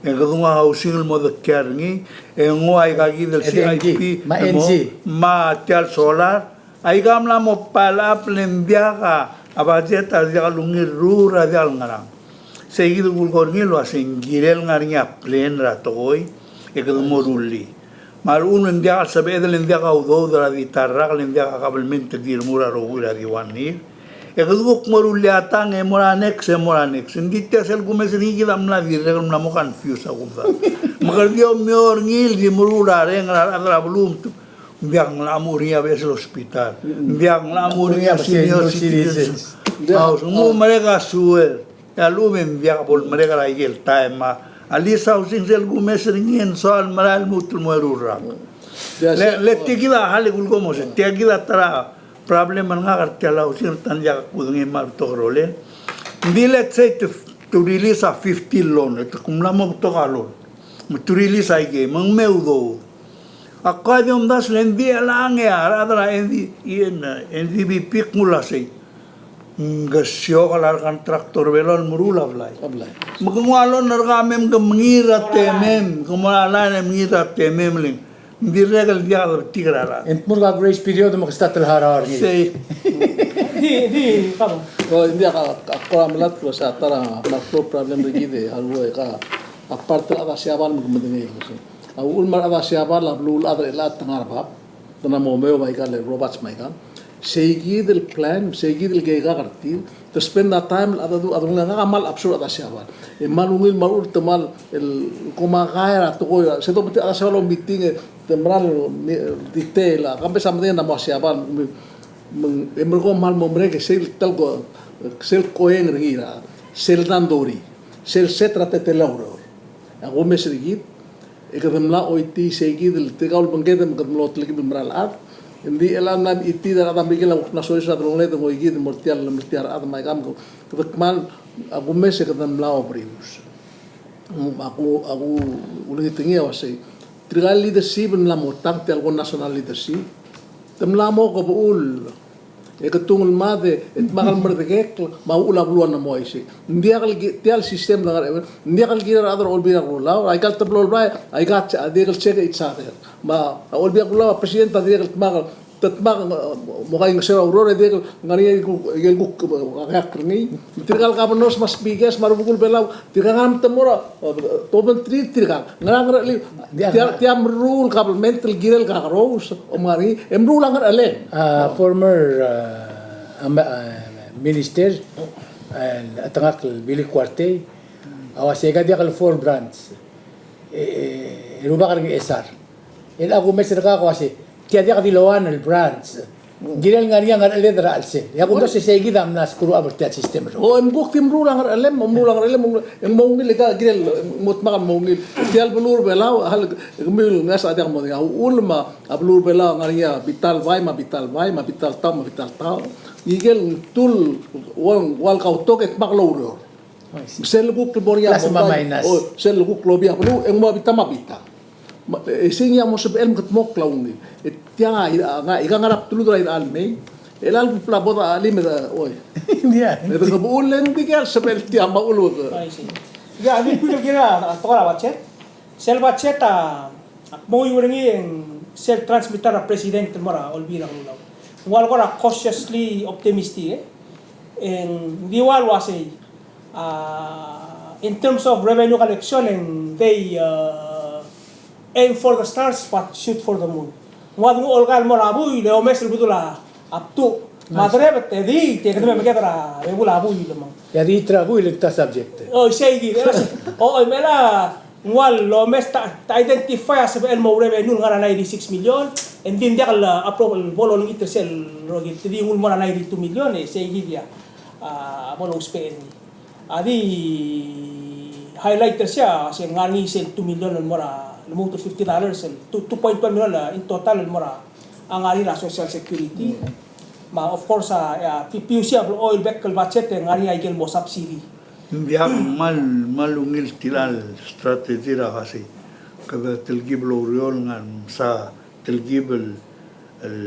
e kede nguu a housing el mo dekial er ngii, e nguu aika kid el C I P, me a, me a tia el solar, Aika a mla mo pile up le ng diak a budget a diak lungil er a diak el ngerang. Sei kid el kulekoi er ngii el uasei ng kirel ngar er ngii a plan er a tekoi e kede mo rullii. Me a lechub e ng diak el sebeched le ng diak a udoud er a di ta el rak, le ng diak a kabelment el di remuul er a rokui er a di one year. E kede kuk mo rullii a tang e mo er a next, e mo er a next. Ng di tia sel kumes er ngii kid a mla dirrek el mla mo confuse a kumdasu. Me kede di omeob er ngii el di meruul a reng er a rechad er a beluu. Ng diak ng locha mo er ngii a beches el hospital. Ng diak ng locha mo er ngii a senior citizens house. Ng mo merek a sewer. E a lechub e ng diak bo lemerek er a ikel taem. A lease housing sel kumes er ngii e ng soal merael el lmuut el mo eru el rak. Le, le tia kid a hale kulekoi mo se, tia kid a ta er a problem er ngak er tia el housing er a ta el diak kudengei me a betok el rolel. Ng di let's say te, te release a fifty loan, e te kuk mla mo betok a loan. Me te release aikei, me ng me udoud. Ak kuk di omdasu le ng di chelechang e a rechad er a N D, N D B P a kmo uasei, ng siok a lar contractor er Belau el meruul a blai. A blai. Me ke nguu a loan er kau me ke mengiil er a temem, ke mo er a line e mengiil er a temem le ng dirrek el diak debetik er a rechad. E ng dmu er a grace period me ke start el harau er ngii. Sei. Di, di, kabo. O, ng diak a, a kora melatk el uasei a ta er a micro problem er kid e a lua e ka, a part er a chad er a Siabal me ke medengei el uasei. A uchul me a rechad er a Siabal a beluulechad er chelechang te ngar er a bab, te mla mo meob aika el robots me aika. Sei kid el plan, sei kid el keikak er tir, te spend a time el chad a du, a du, ngak a kmal observe a rechad er a Siabal. E kmal ungil me a uchul te kmal el komakai er a tekoi, se domes a rechad er a Siabal el meeting e te mera el detail, a kambes a medengei a mo er a Siabal, me, me, e merekong kmal mo merek e sel telko, sel koeng er ngii er a, sel dandori, sel set er a teletelel a ureor. A kumes er kid, e kede mla choitii sei kid el tirka el obengked me kede mlo telkib el mera el chad, Ng di chelecha el mla mechitid a rechad er a Merikel a kuk mla soiseb er a delongeled e ng oikid el mo er tia el, mo er tia el rechad me aika me kede kmal, a kumes e kede mla oberius. Ak, ak ulengit er ngii a uasei, tirka el leadership el mla mo tang, tia el kmo national leadership, te mla mo kebeul e ketung el mad e dmak el merdekekl me a uchul a beluu a mo uaisei. Ng diak el ki-, tia el system el ngar er a, ng diak el kirel a rechad er a Olbiil er a Kelulau, aika el teblo el blai, aika a dirrek el check each other. Me a Olbiil er a Kelulau, a president a dirrek el dmak, te dmak, eh, mo kaingeseu er a ureor, e dirrek el ngar er ngii el kuk, el kuk, eh, kakeakl er ngii. Tirka el governors me a speakers me a rubekul Belau, tirka a ngar er a temor a, eh, tobengterir tirka. Ngera ngerchelem, tia, tia meruul el government el kirel kakerous, me ngar er ngii, e meruul a ngerchelem. A former, uh, amba-, uh, minister, uh, a chetengakl el Billy Kuartei, a uasei aika diak el four branch, e, e, e rubak er a Ngchesar. E a kumes er kau a uasei, tia diak di loan el branch. Ng kirel ngar er ngii a ngercheled er a chelsel. E a kumdasu e sei kid a mla skuul er tia el system er a. O, e ng kuk di meruul a ngerchelem, meruul a ngerchelem, e ng mo ungil e ka kirel, mo dmak el mo ungil. Tia el beluu er a Belau, a le, kemiu el ngasech a diak modengei a uchul me a beluu er a Belau a ngar er ngii a bita el bai, me a bita el bai, me a bita el tau, me a bita el tau. Ngike el ngtuu el ua, ua el kautok e dmak el oureor. Sel kuk el mo er ngii a plus me a minus. O, sel kuk el oba a beluu, e ng mo a bita me a bita. Me, e sei ngii a mo sebechel el mekedmokl a ungil. E tiang a, a, nga, ika ngar er a bdelud er a irechar el mei. E chelecha el bla bo dochelim e de, oi. Ia. E de kebeul e ng dikea el sebechel tia me a uchul. Ia, a di kuikel kirel a, a tekoi er a budget. Sel budget a, a kmo ng ua er ngii e ng sel transmit er a president el mo er a Olbiil er a Kelulau. Ng ua el kora cautiously optimistic, e. E ng di ua el uasei, uh, in terms of revenue collection, and they, uh, aim for the stars but shoot for the moon. Ng ua de nguu olka el mo er a buil, e omes el bedul a btuch. Me a derebet, e di, te kede me meked er a bebul a buil, me ng. E a di ta er a buil, e ta subject. O, isei kid, e, o, o, me a ng ua el omes te, te identify a sebechel el mo revenue el ngar er a ninety-six million, e ng di ng diak el, uh, approve el bo lolengit er sel rokir, te di nguu el mo er a ninety-two million, e sei kid a, uh, bo lousbech er ngii. A di highlight er sei a, se ngar er ngii sel two million el mo er a, lmuut el fifty dollars, el two, two point one million, uh, in total el mo er a, a ngar er ngii er a Social Security. Me of course, a, a, P-, PUC a blechoel bek el budget e ngar er ngii a ikel mo subsidy. Ng diak, kmal, kmal ungil tia el strategy er a uasei. Kede telkib el oureor el ngar, msa telkib el, el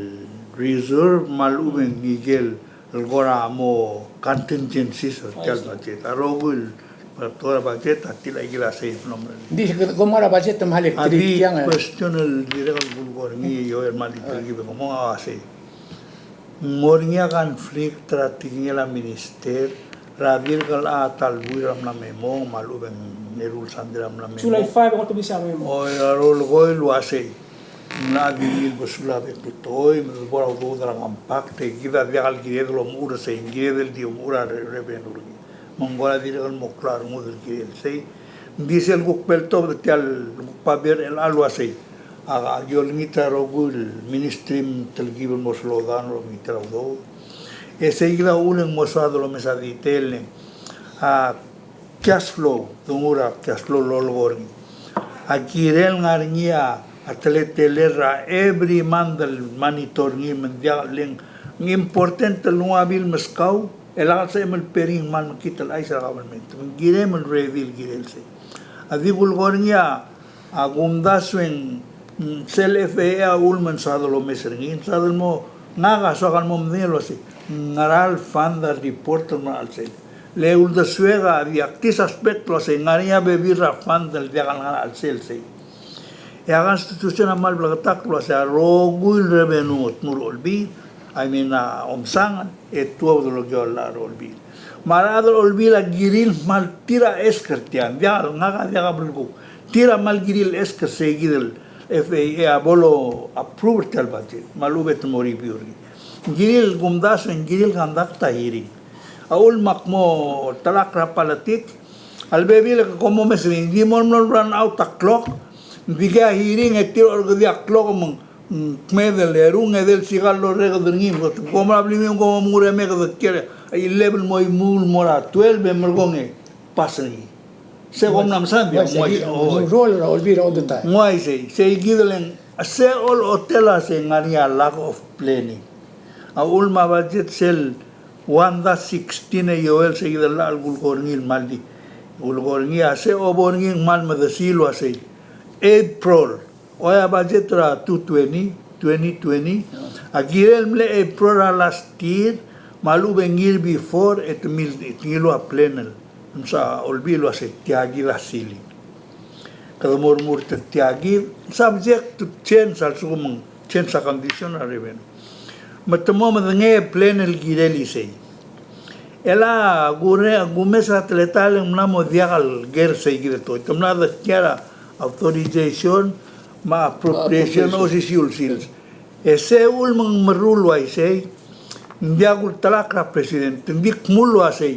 reserve me a lechub e ng ikel el kora mo contingencies er tia el budget. A rokui el, a tekoi er a budget a tilecha ikel a safe el mo er ngii. Ng di se kom ngar er a budget me a le, a di tiang, e, question el dirrek el kulekoi er ngii e ua el mle telkib e kom a uasei. Ng mo er ngii a conflict er a tekingel a minister er a dirk el chad el buil er a mla me mong me a lechub e ng eru el sandei er a mla me mong. July five e ng otobedii a mla me mong. Oi, a rolekoi el uasei. Ng locha di ngii el besul a bek el tekoi, me bo er a udoud er a compact, e kid a diak el kired el omechur er sei, ng kired el di omechur a re-, revenue er ngii. Me ng kora dirrek el mo klou a rengud el kirel sei. Ng di sel kuk bo el tobed er tia el kuk babier er chelecha el uasei. A, a ki olengit a rokui el ministry me telkib el mo slow down el omengit er a udoud. E sei kid a uchul e ng mo soad el omes a detail e ng, a, cash flow, donguu er a cash flow el lolekoi er ngii. A kirel ngar er ngii a teletelel er a every month el monitor er ngii me ng diak le ng important el nguu a bill el meskau, e lak el sebechem el pay er ngii e ng kmal mekngit el chais er a government. Me ng kirem el ready el kirel sei. A di kulekoi er ngii a, a kumdasu e ng, mm, sel FAA a uchul me ng soad el omes er ngii, ng soad el mo, ngak a soak el mo medengei el uasei, ngera el fund a report el mo er a chelsel. Le uldesuek a di ak di suspect el uasei ng ngar er ngii a bebil er a fund el diak el ngar er a chelsel sei. E a Constitution a kmal bleketakl el uasei a rokui el revenue el tmuu er a Olbiil, I mean, a omsangel, e tuobed el okiu a llach er a Olbiil. Me a rechad er a Olbiil a kirir el kmal tir a ask er tiang, diak, ngak a diak a belkul. Tir a kmal kirir el ask er sei kid el FAA a bo lo approve er tia el budget, me a lechub e te mo review er ngii. Ng kirir el kumdasu e ng kirir el conduct a hearing. A uchul me ak mo telechakl er a politik, a lebebil e ke kom omes er ngii, ng di mo mlo run out a clock, ng dikea hearing e tir a orrekedii a clock me ng, mm, kmeed el eru, ng edei el sikal el orreked er ngii, me kom er a blimiu e kom mo nguu er a emekedekier, a eleven el mo imuul el mo er a twelve e merekong e pass er ngii. Se kom mla mesaod, ng uaisei, o, ng uaisei, sei kid el ng A se olechotel a se ng ngar er ngii a lack of planning. A uchul me a budget sel one dash sixteen e Joel, se kid el llach el kulekoi er ngii el mle di. Kulekoi er ngii a se obo er ngii ng kmal medesil el uasei April. Oi, a budget er a two twenty, twenty twenty. A kirel mle April er a last year, me a lechub e ng year before, e te mil, e te ngiluu a plan el msa olbiil el uasei tia kid a ceiling. Kede mo remurt er tia kid, subject to change a lsekum ng change a condition er a revenue. Me te mo medengei a plan el kirel isei. E le a kure, kumes a teletael e ng mla mo diak el ker sei kid el tekoi. Te mla declare a authorization me a appropriation, appropriation, osisiu el sils. E se uchul me ng meruul el uaisei, ng diak kultelakl er a president, ng di kmu el uasei,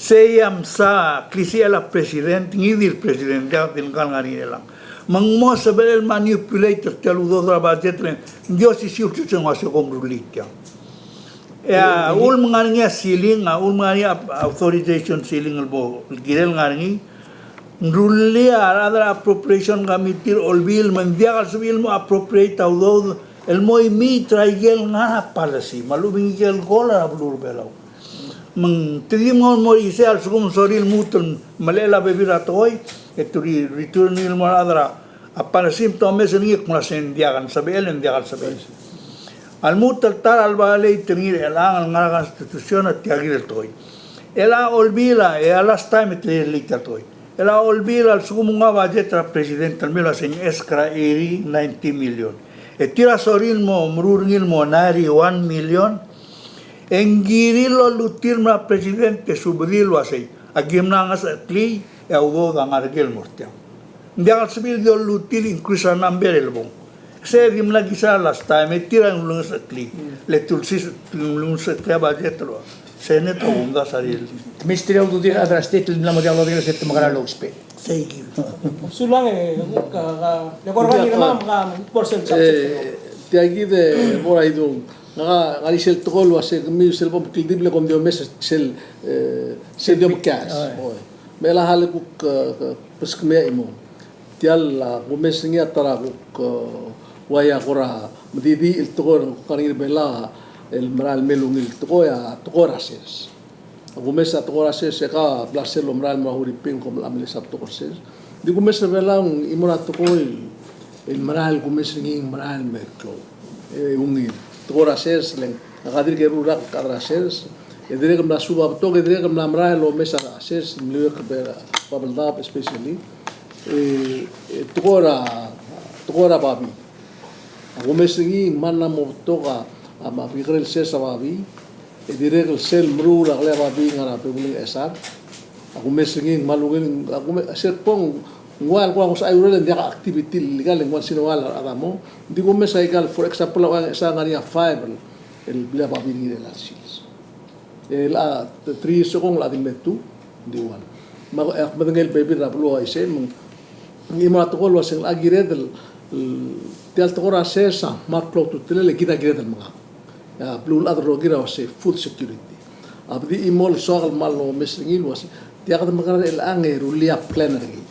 sei a msa klisichel a president, ngii di el president, diak di ngkal ngar er ngii er chelechang. Me ng mo sebechel el manipulate er tia el udoud er a budget, le ng di osisiu el sils e ng uasei kom rullii tiang. E a uchul me ng ngar er ngii a ceiling, a uchul me ng ngar er ngii a authorization ceiling el bo, el kirel ngar er ngii, ng rullii a rechad er a appropriation committee er a olbiil me ng diak el sebechir el mo appropriate a udoud el mo imiit er a ikel ngar er a policy, me a lechub e ng ikel goal er a beluu er a Belau. Me ng te di mo er isei a lsekum ng sorir el lmuut el melechel a bebil er a tekoi, e te re-, return el mo er a rechad er a policy me te omes er ngii e kmo sei ng diak el sebechel, ng diak el sebechel. A lmuut el ta er a violate er ngii er chelechang el ngar er a constitution a tia kid el tekoi. E a olbiil a, e a last time e te relate a tekoi. E a olbiil a lsekum ng ua budget er a president el mle uasei ng ask er a eighty, ninety million. E tir a sorir el mo meruul er ngii el mo ninety-one million. E ng kirir el ollutir el mo er a president e subedii el uasei, aki mla ngesecheklii, e a udoud a ngar er ker el mo er tiang. Ng diak el sebechir el di ollutir el increase a number el bong. Se di mla kisa last time, e tir a ulengesecheklii. Le te ulsis-, ulengesecheklii a budget el ua Senate a kumdasu a rirellii. Ministry a ududir a rechad er a state el mla mo diak lodengei el se te mekerang el ousbech. Thank you. Sulang e, ka, ka, le kora ngii me ka, ka, por sel subject. E, tia kid e, bo er a idung. Ngak a, ngar er sel tekoi el uasei kemiu sel bo mkldibel e kom di omes sel, e, sel di omekngas. Oi. Me a le kuk, e, ke, beskemiu a chimo. Tia el, a, kumes er ngii a ta er a kuk, e, uaia kora medidiil el tekoi er a kuk ngar er ngii er a Belau el merael el mei el ungil el tekoi a tekoi er a sers. A kumes a tekoi er a sers e ka bla sel omerael el mo er a Huriping kom mla melesab tekoi er a sers. Di kumes er a Belau ng chimo er a tekoi el merael kumes er ngii ng merael me klou. E ungil. Tekoi er a sers le ng, ngak a dirk eru el rak el chad er a sers. E dirrek el mla suub a betok, e dirrek el mla merael el omes a sers, mliuekl er a Babeldaob especially. E, e tekoi er a, tekoi er a babii. A kumes er ngii ng mla mo betok a, a, me a kekerei el sers a babii. E dirrek el sel meruul a kelel a babii el ngar er a bebul er a Ngchesar. A kumes er ngii ng kmal ungil, a kumes, sel bong, ng ua el kuk ngesechii a urerel e ng diak a activity el ikal, e ng ua el sel ua el chad a mo. Ng di kumes a ikal, for example, a ua Ngchesar a ngar er ngii a five el, el blil a babii er ngii er chelecha el sils. E chelecha three years ago ng locha di mle two, ng di one. Me ak, ak medengei el bebil er a beluu a uaisei, me ng chimo er a tekoi el uasei ng locha kired el, el, tia el tekoi er a sers a kmal klou a ultutelel e kid a kired el mengang. A beluulechad el rokir a uasei food security. A bdi chimo el soak el kmal omes er ngii el uasei tia kede mekerang er chelechang e rullii a plan er ngii.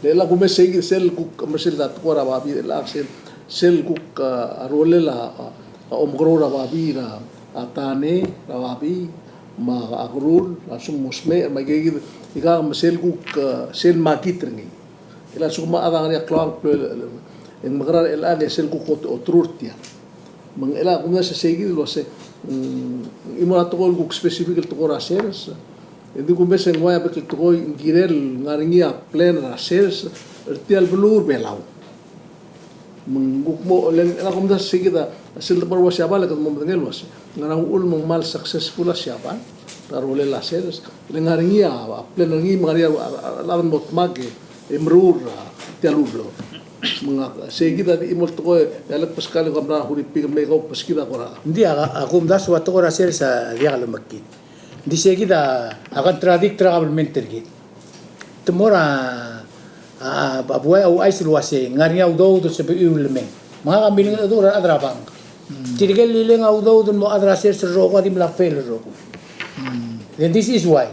Le chelecha kumes e sei kid sel kuk, me sel tekoi er a babii er chelechang sel, sel kuk, a, rolel a, a, a omekeroul er a babii er a, a tane er a babii, me a, a kerul, a lsekum ng mo smecher, me a ike kid, ikang me sel kuk, a, sel market er ngii. E le a lsekum a chad a ngar er ngii a klou a klou el, e ng mekerang er chelechang e sel kuk ot-, oterur tiang. Me ng chelecha kumes e sei kid el uasei, mm, ng chimo er a tekoi el kuk specific el tekoi er a sers. E di kumes e ng ua a bek el tekoi ng kirel ngar er ngii a plan er a sers er tia el beluu er a Belau. Me ng kuk mo, le ng chelecha kumdasu e sei kid a sel debo er a Siabal e kede mo medengei el uasei ngera uchul me ng kmal successful a Siabal er a rolel a sers, le ngar er ngii a plan er ngii me ngar er ngii a, a, a, a chad el mo dmak e meruul er tia el ureor. Me ngak, sei kid a di chimo el tekoi, e a lak beskak el kuk mla er a Huriping el mei e kuk beskid a kora. Ng di a, a kumdasu a tekoi er a sers a diak lomekngit. Ng di sei kid a, a contradict er a kabelment er kid. Te mo er a, a, a buai a ouchais el uasei, ng ngar er ngii a udoud el sebechiu el mei. Me ngak a milengedecheduch er a rechad er a bank. Tirke el lileng a udoud el mo chad er a sers el rokui a di mla fail el rokui. Then this is why.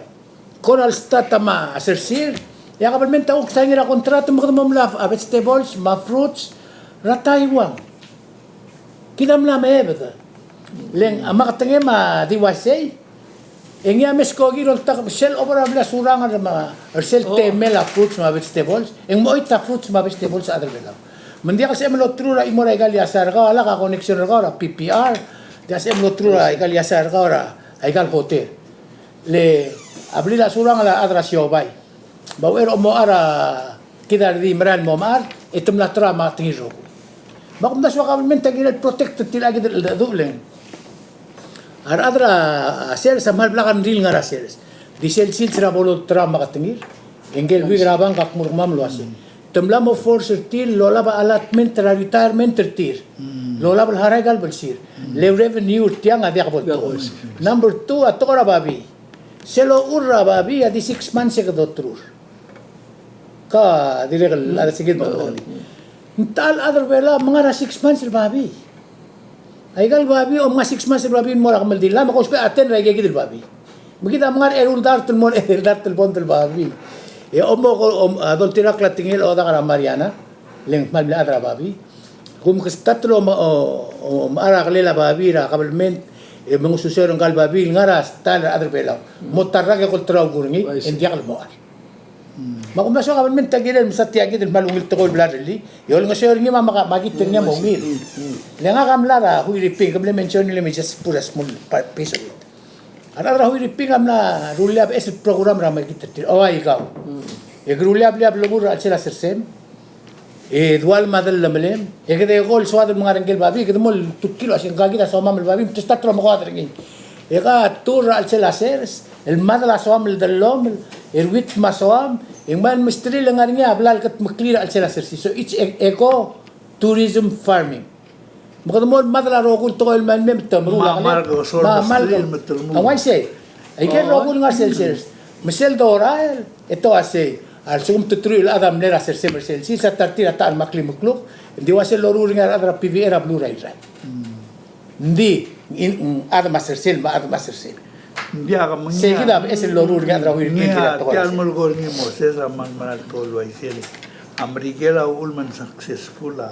Kora el start a me a sersir, e a kabelment a kuk sign er a contract me kede mo melai a vegetables, me a fruits, er a Taiwan. Kid a mla mebed. Le ng a maketengem a di uaisei, e ngii a meskokir el oltak sel obo er a blil a Surangel me a, er sel temel a fruits me a vegetables, e ng mochoit a fruits me a vegetables a chad er a Belau. Me ng diak el sebechem el olterau er a chimo er a ikal iasai er kau, a lak a connection er kau er a P P R, diak el sebechem el olterau er a ikal iasai er kau er a ikal hotel. Le a blil a Surangel a chad er a siobai. Me a uchei er a omochar a kid a redil merael el mo omechar, e te mla olterau a maketengir el rokui. Me a kumdasu a government a kirel protect er tir a kid el cheldecheduch le ng a rechad er a sers a kmal blak a rengrir el ngar er a sers. Di sel sils er a bo lolterau a maketengir, e ngike el week er a bank a kmu er kemam el uasei, te mla mo force er tir el olab a allotment er a retirement er tir, el olab el harau aika el belsir. Le revenue er tiang a diak bo lolterau. Number two, a tekoi er a babii. Sel ochur er a babii a di six months e kede olterau. Ka dirrek el chad er a sekid me a kede. Ng ta el chad er a Belau a menga er a six months el babii. Aika el babii, om menga six months el babii el mo er a kemeldiil, me ke ousbech a ten er aika kid el babii. Me kid a menga er a eru el dart el mo, eru el dart el bond el babii. E omo, om, a doltirakl a tekingel a odak er a Mariana, le ng kmal mle chad er a babii. Kom ke start el om, o, omechar a kelel a babii er a kabelment, e mengesuseu er ngka el babii el ngar er a style er a chad er a Belau. Mo ta el rak e ko olterau el kuk er ngii, e ng diak el mo chad. Me a kumdasu a kabelment a kirel mesa tia kid el kmal ungil tekoi el bla lerellii, e olengeseu er ngii me a, me a, me a kit er ngii a mo ungil. Le ngak a mla er a Huiriping, ke mle mention, let me just put a small pa-, piece of it. A rechad er a Huiriping a mla rullii a beches el program er a mekngit er tir. O, aikau. E ke rullii a blil a belebul er a chelsel a sersem. E dualem a dellemelem. E kede ko el soad el menga er ngike el babii, kede mo oltutkii el uasei ngka kid a soamam el babii, me te start el omekoad er ngii. E ke tour er a chelsel a sers, el madel a soam el dellomel, e ruitk me a soam, e ng mei el mesterir el ngar er ngii a blal kutmeklii er a chelsel a sers. So it's e-, eco tourism farming. Me kede mo el madel a rokui el tekoi el mei el mei me te meruul a kelel. Me a mal ke, me a uaisei. Aike el rokui el ngar er sel sers. Me sel dorael, e te uasei. A lsekum te teruich el chad a mle er a sersem er sel sils, a ta er tir a ta el maklim el kluk, ng di uasei el loruul er ngii a rechad er a P V A er a beluu er a Irrai. Ng di, ng, ng chad me a sersel, me a chad me a sersel. Ng diak, me sei kid a beches el loruul er ngii a rechad er a Huiriping. Tia el melekoi er ngii Moses a kmal mera el tekoi el uaisei. A Merikel a uchul me ng successful a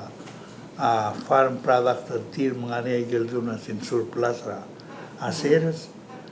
a farm product er tir me ng ngar er ngii a ikel dun a se ng surplus er a sers,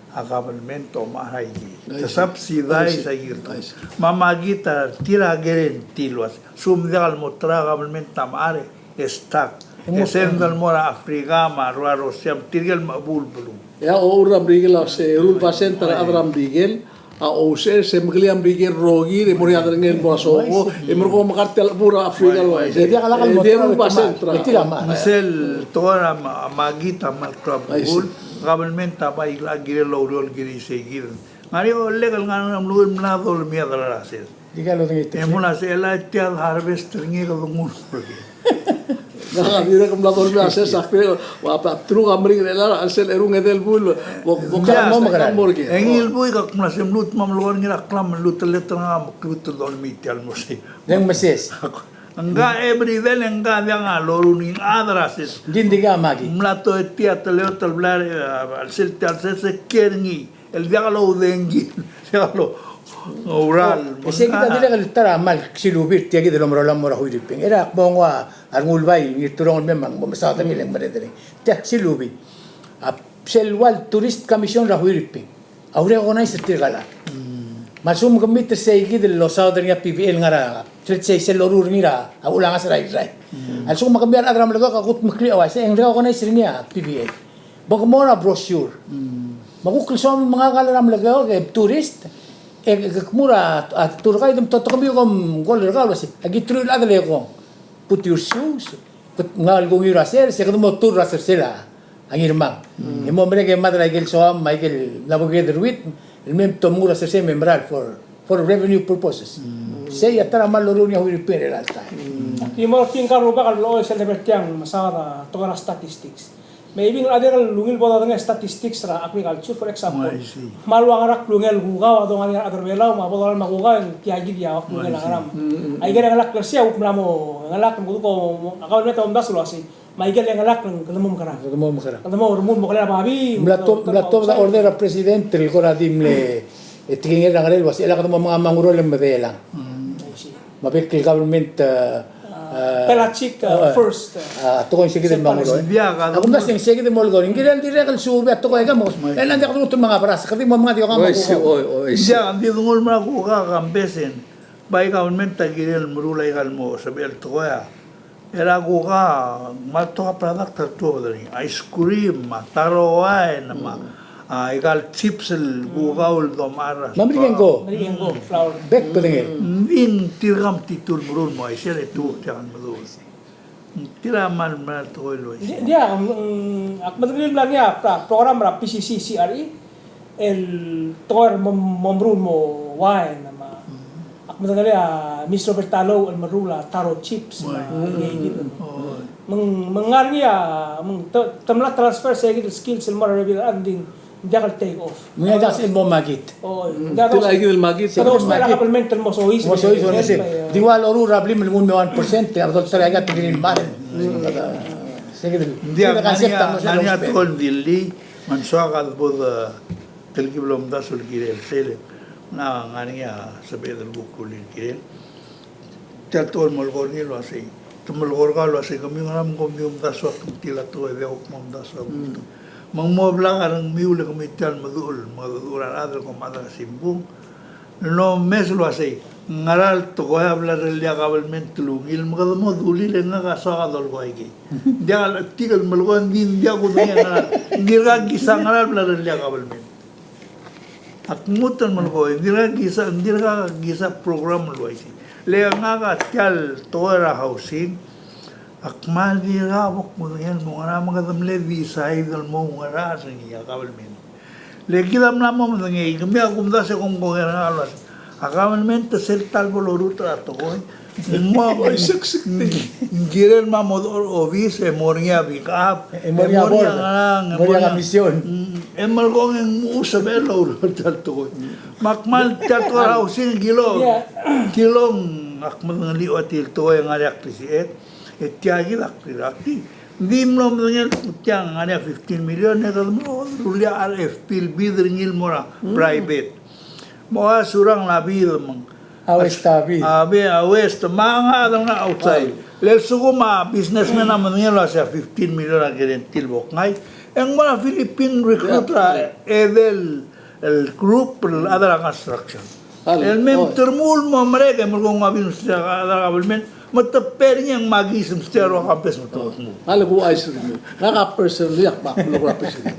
a government a omechar a ikei. Te subsidize a ikei. Me a makit a tir a guarantee el uasei, se ng diak el mo ta er a government a mechar e stock. E send el mo er a Africa me a rua Russia me tirke el mechebuul el beluu. E a ochur er a Merikel a se eru el basent er a chad er a Merikel a ousers, e mekelii a Merikel el rokir, e mo er a chad er ngii el mo er a Soko, e merekong me kar tia el chebur er a Africa el uaisei. E diak el lak el mo, e diak el basent er a. Me sel tekoi er a ma-, makit a kmal klou a belkul, government a bai a kirel el oureor el kirel sei kid. Ngar er ngii a olek el ngar er a mlui el mla dolemii a delal a sers. Di ka lodengei. E mla sel a tia el harvest er ngii e kede nguu el mo er ngii. Ngak a dirrek el mla dolemii a sers a kmo, ua, a bdeluk a meringel er a chelsel a eru el ngedei el buil, bo, bo ka mo mekerang. E ngii el buik a kmo se mluut me a mlo er ngii er a klam, mluut el letter er ngak me kluut el dolemii tia el mo sei. Ng meses. Ngka every day le ngka diak a loruul ngii a chad er a sers. Ng di, ng di ka makit. Mla toitii a teleot el blai er a, a, chelsel tia el sers e kiei er ngii. El diak loudengki, diak loureor. E sei kid a dirrek el ta er a kmal ksilubii er tia kid el omerolam el mo er a Huiriping. Er a kmo nguu a rengul bai, Ngirturong el mei me ng mo mesaod er ngii le ng merreder er ngii. Tia ksilubii. A sel ua el Tourist Commission er a Huiriping a recognize er tirka el chad. Me a lsekum ke meet er sei kid el losaod er ngii a P V A el ngar er a, let's say, sel loruul er ngii er a uchul a ngasech er a Irrai. A lsekum a kemiu a rechad er a Melekeok a kutmeklii a uaisei, e ng recognize er ngii a P V A. Bo ke mo er a brochure. Me kuk el soam el menga el ngar er a Melekeok e tourist, e ke kmu er a, a tour guide me te otekemiu e kom call er kau el uasei, aki truich el chad el ekong. Put your shoes, kede nguu a kungiu er a sers, e kede mo tour er a sersel a Ngirmang. E mo merek e mad er a ikel soam me a ikel mla bo kede ruit, el mei me te mo er a sersel me merael for, for revenue purposes. Sei a ta er a kmal loruul er ngii a Huiriping er chelecha el taem. Di mo er tia el rubak el locha sel debate er tiang, mesaod a tekoi er a statistics. Maybe ng dirrek el ungil bo dodengei a statistics er a agriculture, for example. Kmal ua ngerang el ungil el kukau a dongang er a rechad er a Belau, me a bo dolalem a kukau e ng tia kid a ua ungil a ngerang. Aike el ngelakl er sei a kuk mla mo ngelakl, me kuk a government a omdasu el uasei, me aike el ngelakl e ng kede mo mekerang. Kede mo mekerang. Kede mo remuul mo kelel a babii. Mla tuobed, mla tuobed a order er a president el kora di mle, e tekingel er a ngerel el uasei, e le kede mo menga a mangurol e medei e lang. Me a bek el government, e, Pelagic, uh, first, uh, a tekoi ng se kid el mo er ngii. Ak omdasu e ng se kid el mo er ngii. Ng kirel dirrek el suub a tekoi aika mo. E ng diak dulu el menga beras, kede mo menga di oka mo. Oi, oi, oi. Ng diak, ng di dengul me a kuka a kambes e ng bai government a kirel meruul aika el mo sebechel tekoi a. E a kuka, me a tekoi a product a tuobed er ngii. Ice cream, me a taro wine, me a A, aika el chips el kukau el domechar. Me a merikel ngko. Merikel ngko, flour. Bek el bedengel. Ng di tirka a metitur el meruul el mo uaisei e tirka a meduch. Tirka a mal, mal tekoi el uaisei. Ng di, ng di, mm, ak medengelii el mla er ngii a program er a P C C C R E, el tekoi er a mo, mo meruul el mo wine, me a Ak medengelii a Miss Roberta Lowe el meruul a taro chips me a, me ng, me ng ngar er ngii a, me ng te, te mla transfer se kid el skills el mo er a Revill, ng di ng diak el take off. Me ng diak el mo market. O, ng diak el mo market. Te mo market el mo sois. Mo sois, mo sois. Di ua loruul er a blim el nguu el me one percent, e a dolterau aika te kirir el mad. Se kid el. Ng diak, ng ngar er ngii a tekoi el di, me ng soak a bo de telkib el omdasu el kirel, sei le ng ngar er ngii a sebeched el kuk rullii el kirel. Tia el tekoi el melekoi er ngii el uasei, te melekoi er kau el uasei, kemiu ngera me kom di omdasu a tengtil a tekoi e diak kuk mo omdasu a tengtil. Me ng mo blak a rengmiu el kemiu tia el meduch el mengedecheduch er a rechad el kom chad er a simbung. No, me se el uasei, ngera el tekoi a bla lerellii a kabelment el ungil, me kede mo dulii le ngak a soak a dolekoi aikei. Ng diak el chetik el melekoi, ng di, ng diak kudengei a ngera, ng dirkak kisa ngera el bla lerellii a kabelment. Ak lmuut el melekoi, ng dirkak kisa, ng dirkak kisa program el uaisei. Le ngak a tia el tekoi er a housing, ak kmal dirkak bo kudengei el mo ngera me kede mle decide el mo oungerachel er ngii a kabelment. Le kid a mla mo medengei, kemiu a kumdasu e kom kongei er ngak el uasei, a kabelment a sel ta el bo loruul er a tekoi. Ng mo, ng kirel me a mo dechor er a obis, e mo er ngii a pick up, e mo er ngii a board, e mo er ngii a commission. Mm, e melekoi e ng mo sebechel el oureor er tia el tekoi. Me a kmal tia el tekoi er a housing, kilong, kilong, ak medengelii a tia el tekoi e ng ngar er ngii a klisichek, e tia kid a klir a tia. Ng di mlo medengei el tia ng ngar er ngii a fifteen million, e kede mlo rullii a R F P el bid er ngii el mo er a private. Me a Surangel a bid me ng. A West a bid. A bid, a West, me a ngak a delengcheklir a outside. Le a lsekum a businessman a medengei el uasei a fifteen million a guarantee el bo kngai, e ng mo er a Philippine recruit er a edei el group el chad er a construction. El mei me te remuul el mo merek e merekong a bid el mesterir a rechad er a kabelment. Me te pay er ngii e ng mekis el mesterir a rua kambes me te mo. A le kuchais er ngii. Ngak a personally ak mo kuk a personally.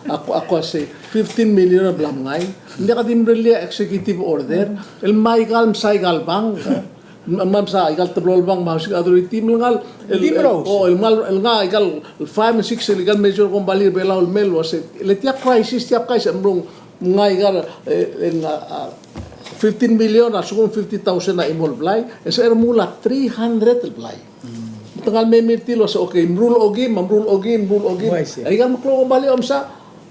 Ak, ak uasei fifteen million a bla mngai. Ng diak di mrellii a executive order el mei aika el msa aika el bank. Me, me msa aika el teblo el bank me a housing authority me le ngai el, el, o, el ngai el ngai aika el five and six el aika el major company er a Belau el mei el uasei. Le tia crisis, tia crisis, mrung Ngai kar, e, e, ng, a, fifteen million, a lsekum fifty thousand a chimo el blai, e se er a remuul a three hundred el blai. Te ngar er ngii a mei er tir el uase, okay, mruul okim, mruul okim, mruul okim. Uaisei. E aika el meklou a kombalii a omsa,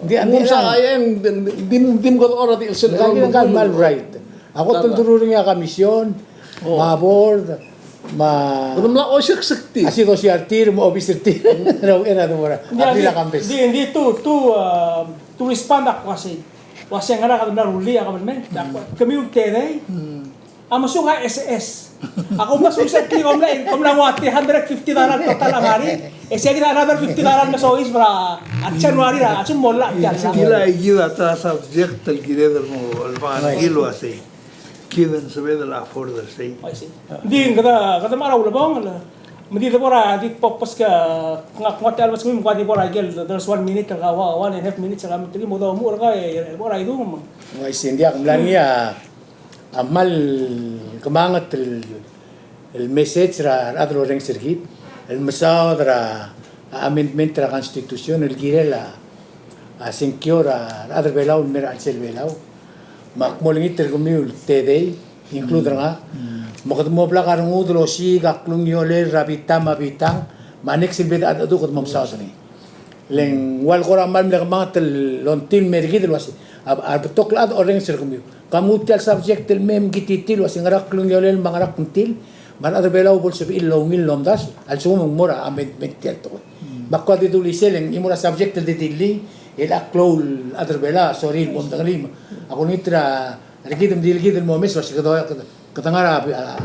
ng di, ng di, omsa, a, e, ng di, ng di, ng di mekedechor a di el sel. Ng di kmal right. A kot el teru er ngii a commission, me a board, me a, kede mla oiseksek tir. A sidosi er tir, me a obis er tir. Ng di, ng di, ng di tu, tu, a, tu respond a ko uasei. Uase ngera kede mla rullii a kabelment, kemiu el tedei a mesuk a S S. A ko mla soiseb tia, kom mla, kom mla nguu a three hundred fifty dollar total a mari. E se kid a another fifty dollar me soiseb er a January er a, a lsekum mo llach tia el. Kid a, kid a ta subject el kired el mo, el mo er ngii el uasei. Kid a sebeched el afford er sei. Ng di kede, kede mla er a ulebongel. Me di de bo er a di purpose ke, ngak, ngak a tia el bes kemiu me kuk di bo er a ikel, there's one minute er kau, one and a half minutes er kau, me te di mo domuchel er kau, e, e bo er a idung me. Uaisei, ng diak, ng mla er ngii a, a kmal kemanget el, el message er a rechad el orrenges er kid, el mesaod er a amendment er a constitution, el kirel a, a sengkio er a rechad er a Belau el mei er a chelsel Belau. Me ak mo olengit er kemiu el tedei, include er ngak. Me kede mo blak a rengud el osiik a klungiolel er a bitang me a bitang, me a next el bid a cheldecheduch kede mo mesaod er ngii. Le ng ua el kora kmal mle kemanget el ongtil el mer kid el uasei, a, a betok el chad a orrenges er kemiu. Ka mnguu tia el subject el mei me ki titii el uasei ngera klungiolel me a ngera kngtil, me a rechad er a Belau bo lsebechir el ungil el omdasu, a lsekum ng mo er a amendment tia el tekoi. Me ak kuk di dulii sel, e ng mo er a subject el di dillii, e a klou el chad er a Belau a sorir el bo mdengelii. Me ak olengit er a, er kid me di el kid el mo omes el uasei kede, kede, kede ngar er a, a,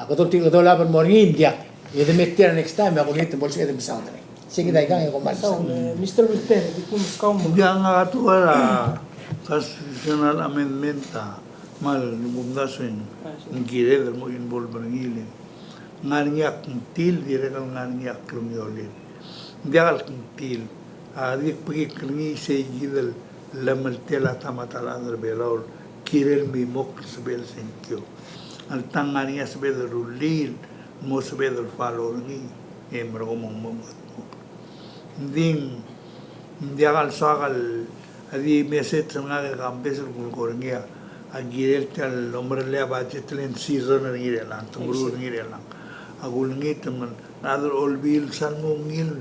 a, kede, kede olab el mo er ngii, ng diak. E de me tia el next time, e ak olengit me bo lsebeched el mesaod er ngii. Sei kid a ikang e kom kmal mesaod. Mister Wilter, di kuk meskau mo. Ng diak, ngak a tekoi er a constitutional amendment a kmal di kumdasu e ng kired el mo involve er ngii le ng ngar er ngii a kngtil, dirrek el ngar er ngii a klungiolel. Ng diak el kngtil, a di kbekikl er ngii sei kid el llemeltel a ta me a ta el chad er a Belau el kirel el mimokl el sebechel el sengkio. Alta ng ngar er ngii a sebeched el rullii el mo sebeched el follow er ngii e merekong me ng mo mekedmokl. Ng di, ng diak el soak el, a di message er ngak e kambes el kulekoi er ngii a kirel tia el omerellel a budget le ng season er ngii er chelechang, te meruul er ngii er chelechang. Ak olengit me a rechad er a Olbiil sel mo ungil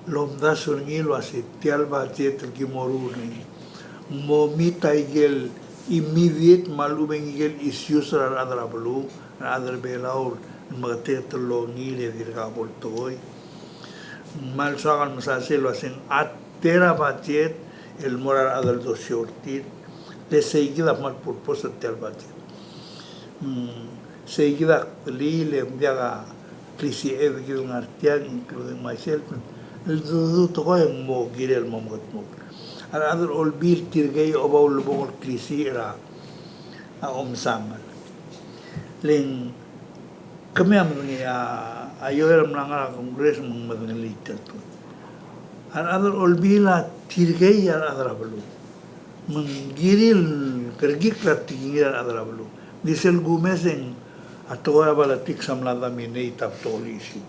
el omdasu er ngii el uase tia el budget el ki mo ruul er ngii ng mo meet a ikel immediate me a lechub e ng ikel issues er a rechad er a beluu, a rechad er a Belau el meketeket el longiil e dirkak bo el tekoi. Ng kmal soak el mesa sel uaseng a ta er a budget el mo er a rechad el dosiou er tir, le sei kid a kmal purpose er tia el budget. Mm, sei kid a kdiliil e ng diak a klisiched kid el ngar tiang, including myself, el dudu tekoi e ng mo kirel el mo mekedmokl. A rechad er a Olbiil tirkei a oba ulebongel el klisiich er a a omsang. Le ng kemiu a medengei a, a ioel el mla ngar er a Congress me ng medengelii tia el tekoi. A rechad er a Olbiil a tirkei a rechad er a beluu. Me ng kirir el kerekikl er a tekingir a rechad er a beluu. Di sel kumes e ng a tekoi er a politics a mla dominate a betok el issue.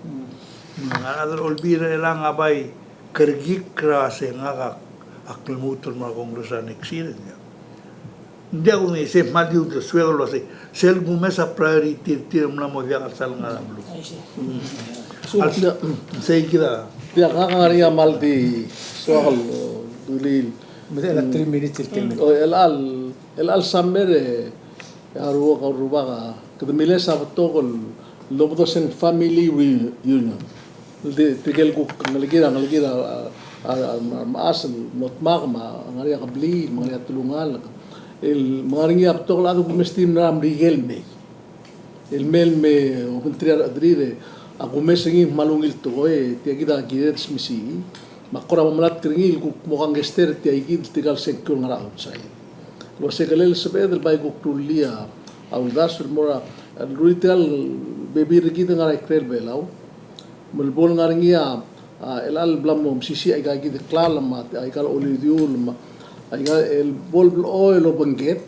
Me ng a rechad er a Olbiil er chelechang a bai kerekikl er a se ngak a, ak lmuut el mo er a Congress er a next year. Ng diak kudengei, se kmal di uldesuek el uasei sel kumes a priority er tir a mla mo diak el sal ngar er a beluu. I see. Mm. Sei kid a. Diak, ngak a ngar er ngii a kmal di soak el, uh, dulii. Me ng three minutes el ten minutes. Oh, el chelecha el, el chelecha el summer e a rubak, a rubak a, kede miles a betok el obedong el family reunion. Di, tirke el kuk ngelekir a, ngelekir a, a, a, a mechas el mo dmak me a ngar er ngii a kebliil, me a ngar er ngii a telungalek. El, me a ngar er ngii a betok el chad el kumes er tir el mla er a Merikel el mei. El mei el me obengterir a rechederir e a kumes er ngii a kmal ungil tekoi, e tia kid a kired el smisichii. Me ak kora mo melatk er ngii el kuk mo kangkei er tia kid el tirka el sengkio el ngar er a outside. El uase kelel sebeched el bai kuk rullii a uldasu el mo er a, rullii tirka el bebil er kid el ngar er a ikrel Belau. Me le bo el ngar er ngii a, a, el chelecha el bla mo mesisiich aika kid el klalo me aika el olidiul me aika el bo el blechoel el obengked.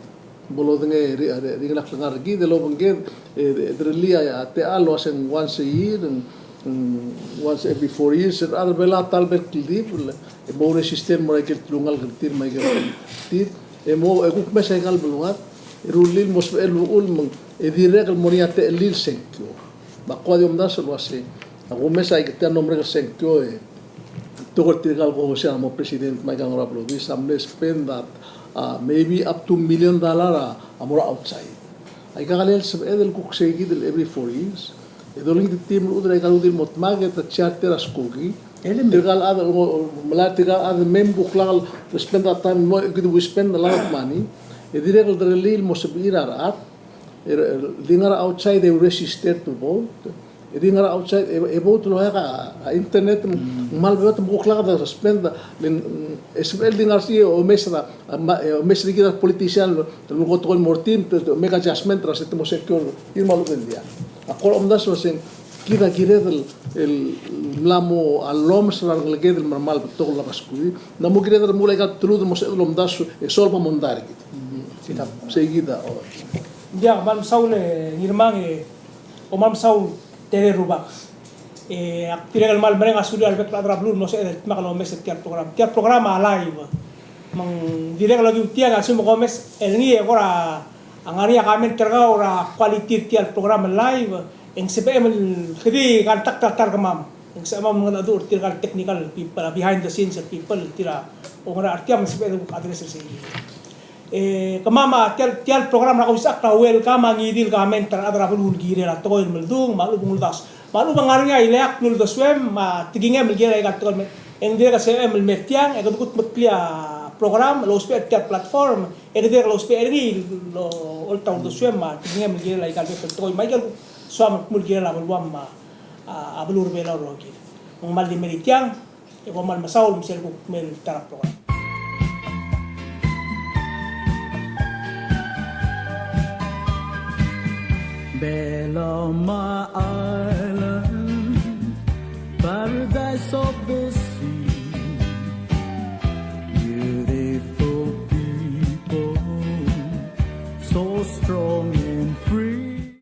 Bo lodengei er ngii, er ngii a klengar er kid el obengked, e, e, derellii a, a techall el uaseng once a year, ng, ng once every four years, e a rechad er a Belau a ta el bek el kldibel, e mo register el mo er a ikel telungalek er tir, me a ikel tir, e mo, e kuk mes aika el beluad, e rullii el mo sebechel el uchul me ng, e dirrek el mo er ngii a techellir el sengkio. Me ak kuk di omdasu el uasei, a kumes aika tia el mlo merek el sengkio, e, betok er tirka el kongresista el mo president me aika el ngar er a Belau, a mle spend that, uh, maybe up to million dollar a, a mo er a outside. Aika a kelel sebeched el kuk sei kid el every four years. E dolengit er tir me lechub er aika el rudel el mo dmak e te charter er a skoki. Tirka el chad, melai tirka el chad me ng kuk lak el spend that time, mo, kid we spend a lot of money. E dirrek el derellii el mo sebechir a rechad. E, e, di ngar er a outside e register to vote. E di ngar er a outside e, e vote el oeak a, a internet, mm, ng kmal beot me kuk lak de spend, le, mm, e sebechel di ngar er sei e omes er a, a, ma, e omes er kid a politician, el mo kot el mo er tir, te, te make adjustment er a se te mo secure, tir me a lechub e ng diak. Ak kora omdasu el uaseng, kid a kired el, el mla mo a lomes er a rengeleked el mera el betok el lak a skuul. Ng mo kired el remuul aika el bdelud el mo sebeched el omdasu, e solve a mondai er kid. Mm, sei kid a, o. Ng diak, kmal mesaul e Ngirmang e, kmal mesaul Tere, rubak. E, ak dirrek el kmal mereng a sulir a rebek el chad er a beluu el mlo sebeched el dmak el omes er tia el program. Tia el program a live. Me ng dirrek el okiu tiang, a lsekum kom omes er ngii e kora ngar er ngii a comment er kau er a quality er tia el program el live, e ng sebechem el kede contact er a ta er kemam. E ng sebechemam el mengedecheduch er tirka el technical people, behind the scenes people, tir a ongerachel er tiang, me ng sebeched el address er sei. E, kemam a tia el, tia el program er a Kausisechakl a welcome a ngii di el comment er a rechad er a beluu el kirel a tekoi el meldung me a lechub e ng uldasu. Me a lechub e ng ngar er ngii a ileakl el uldesuem me a tekingem el kirel aika el tekoi el me, e ng dirrek el sebechem el me er tiang e kede kutmeklii a program el ousbech er tia el platform, e kede dirrek el ousbech er ngii el olta uldesuem me a tekingem el kirel aika el bek el tekoi me aike el soam el kmo el kirel a beluam me a a, a beluu er a Belau el rokir. Me ng kmal di mei er tiang, e kom kmal mesaul me sel kuk mei el ta er a program. Belau my island, paradise of the sea, beautiful people, so strong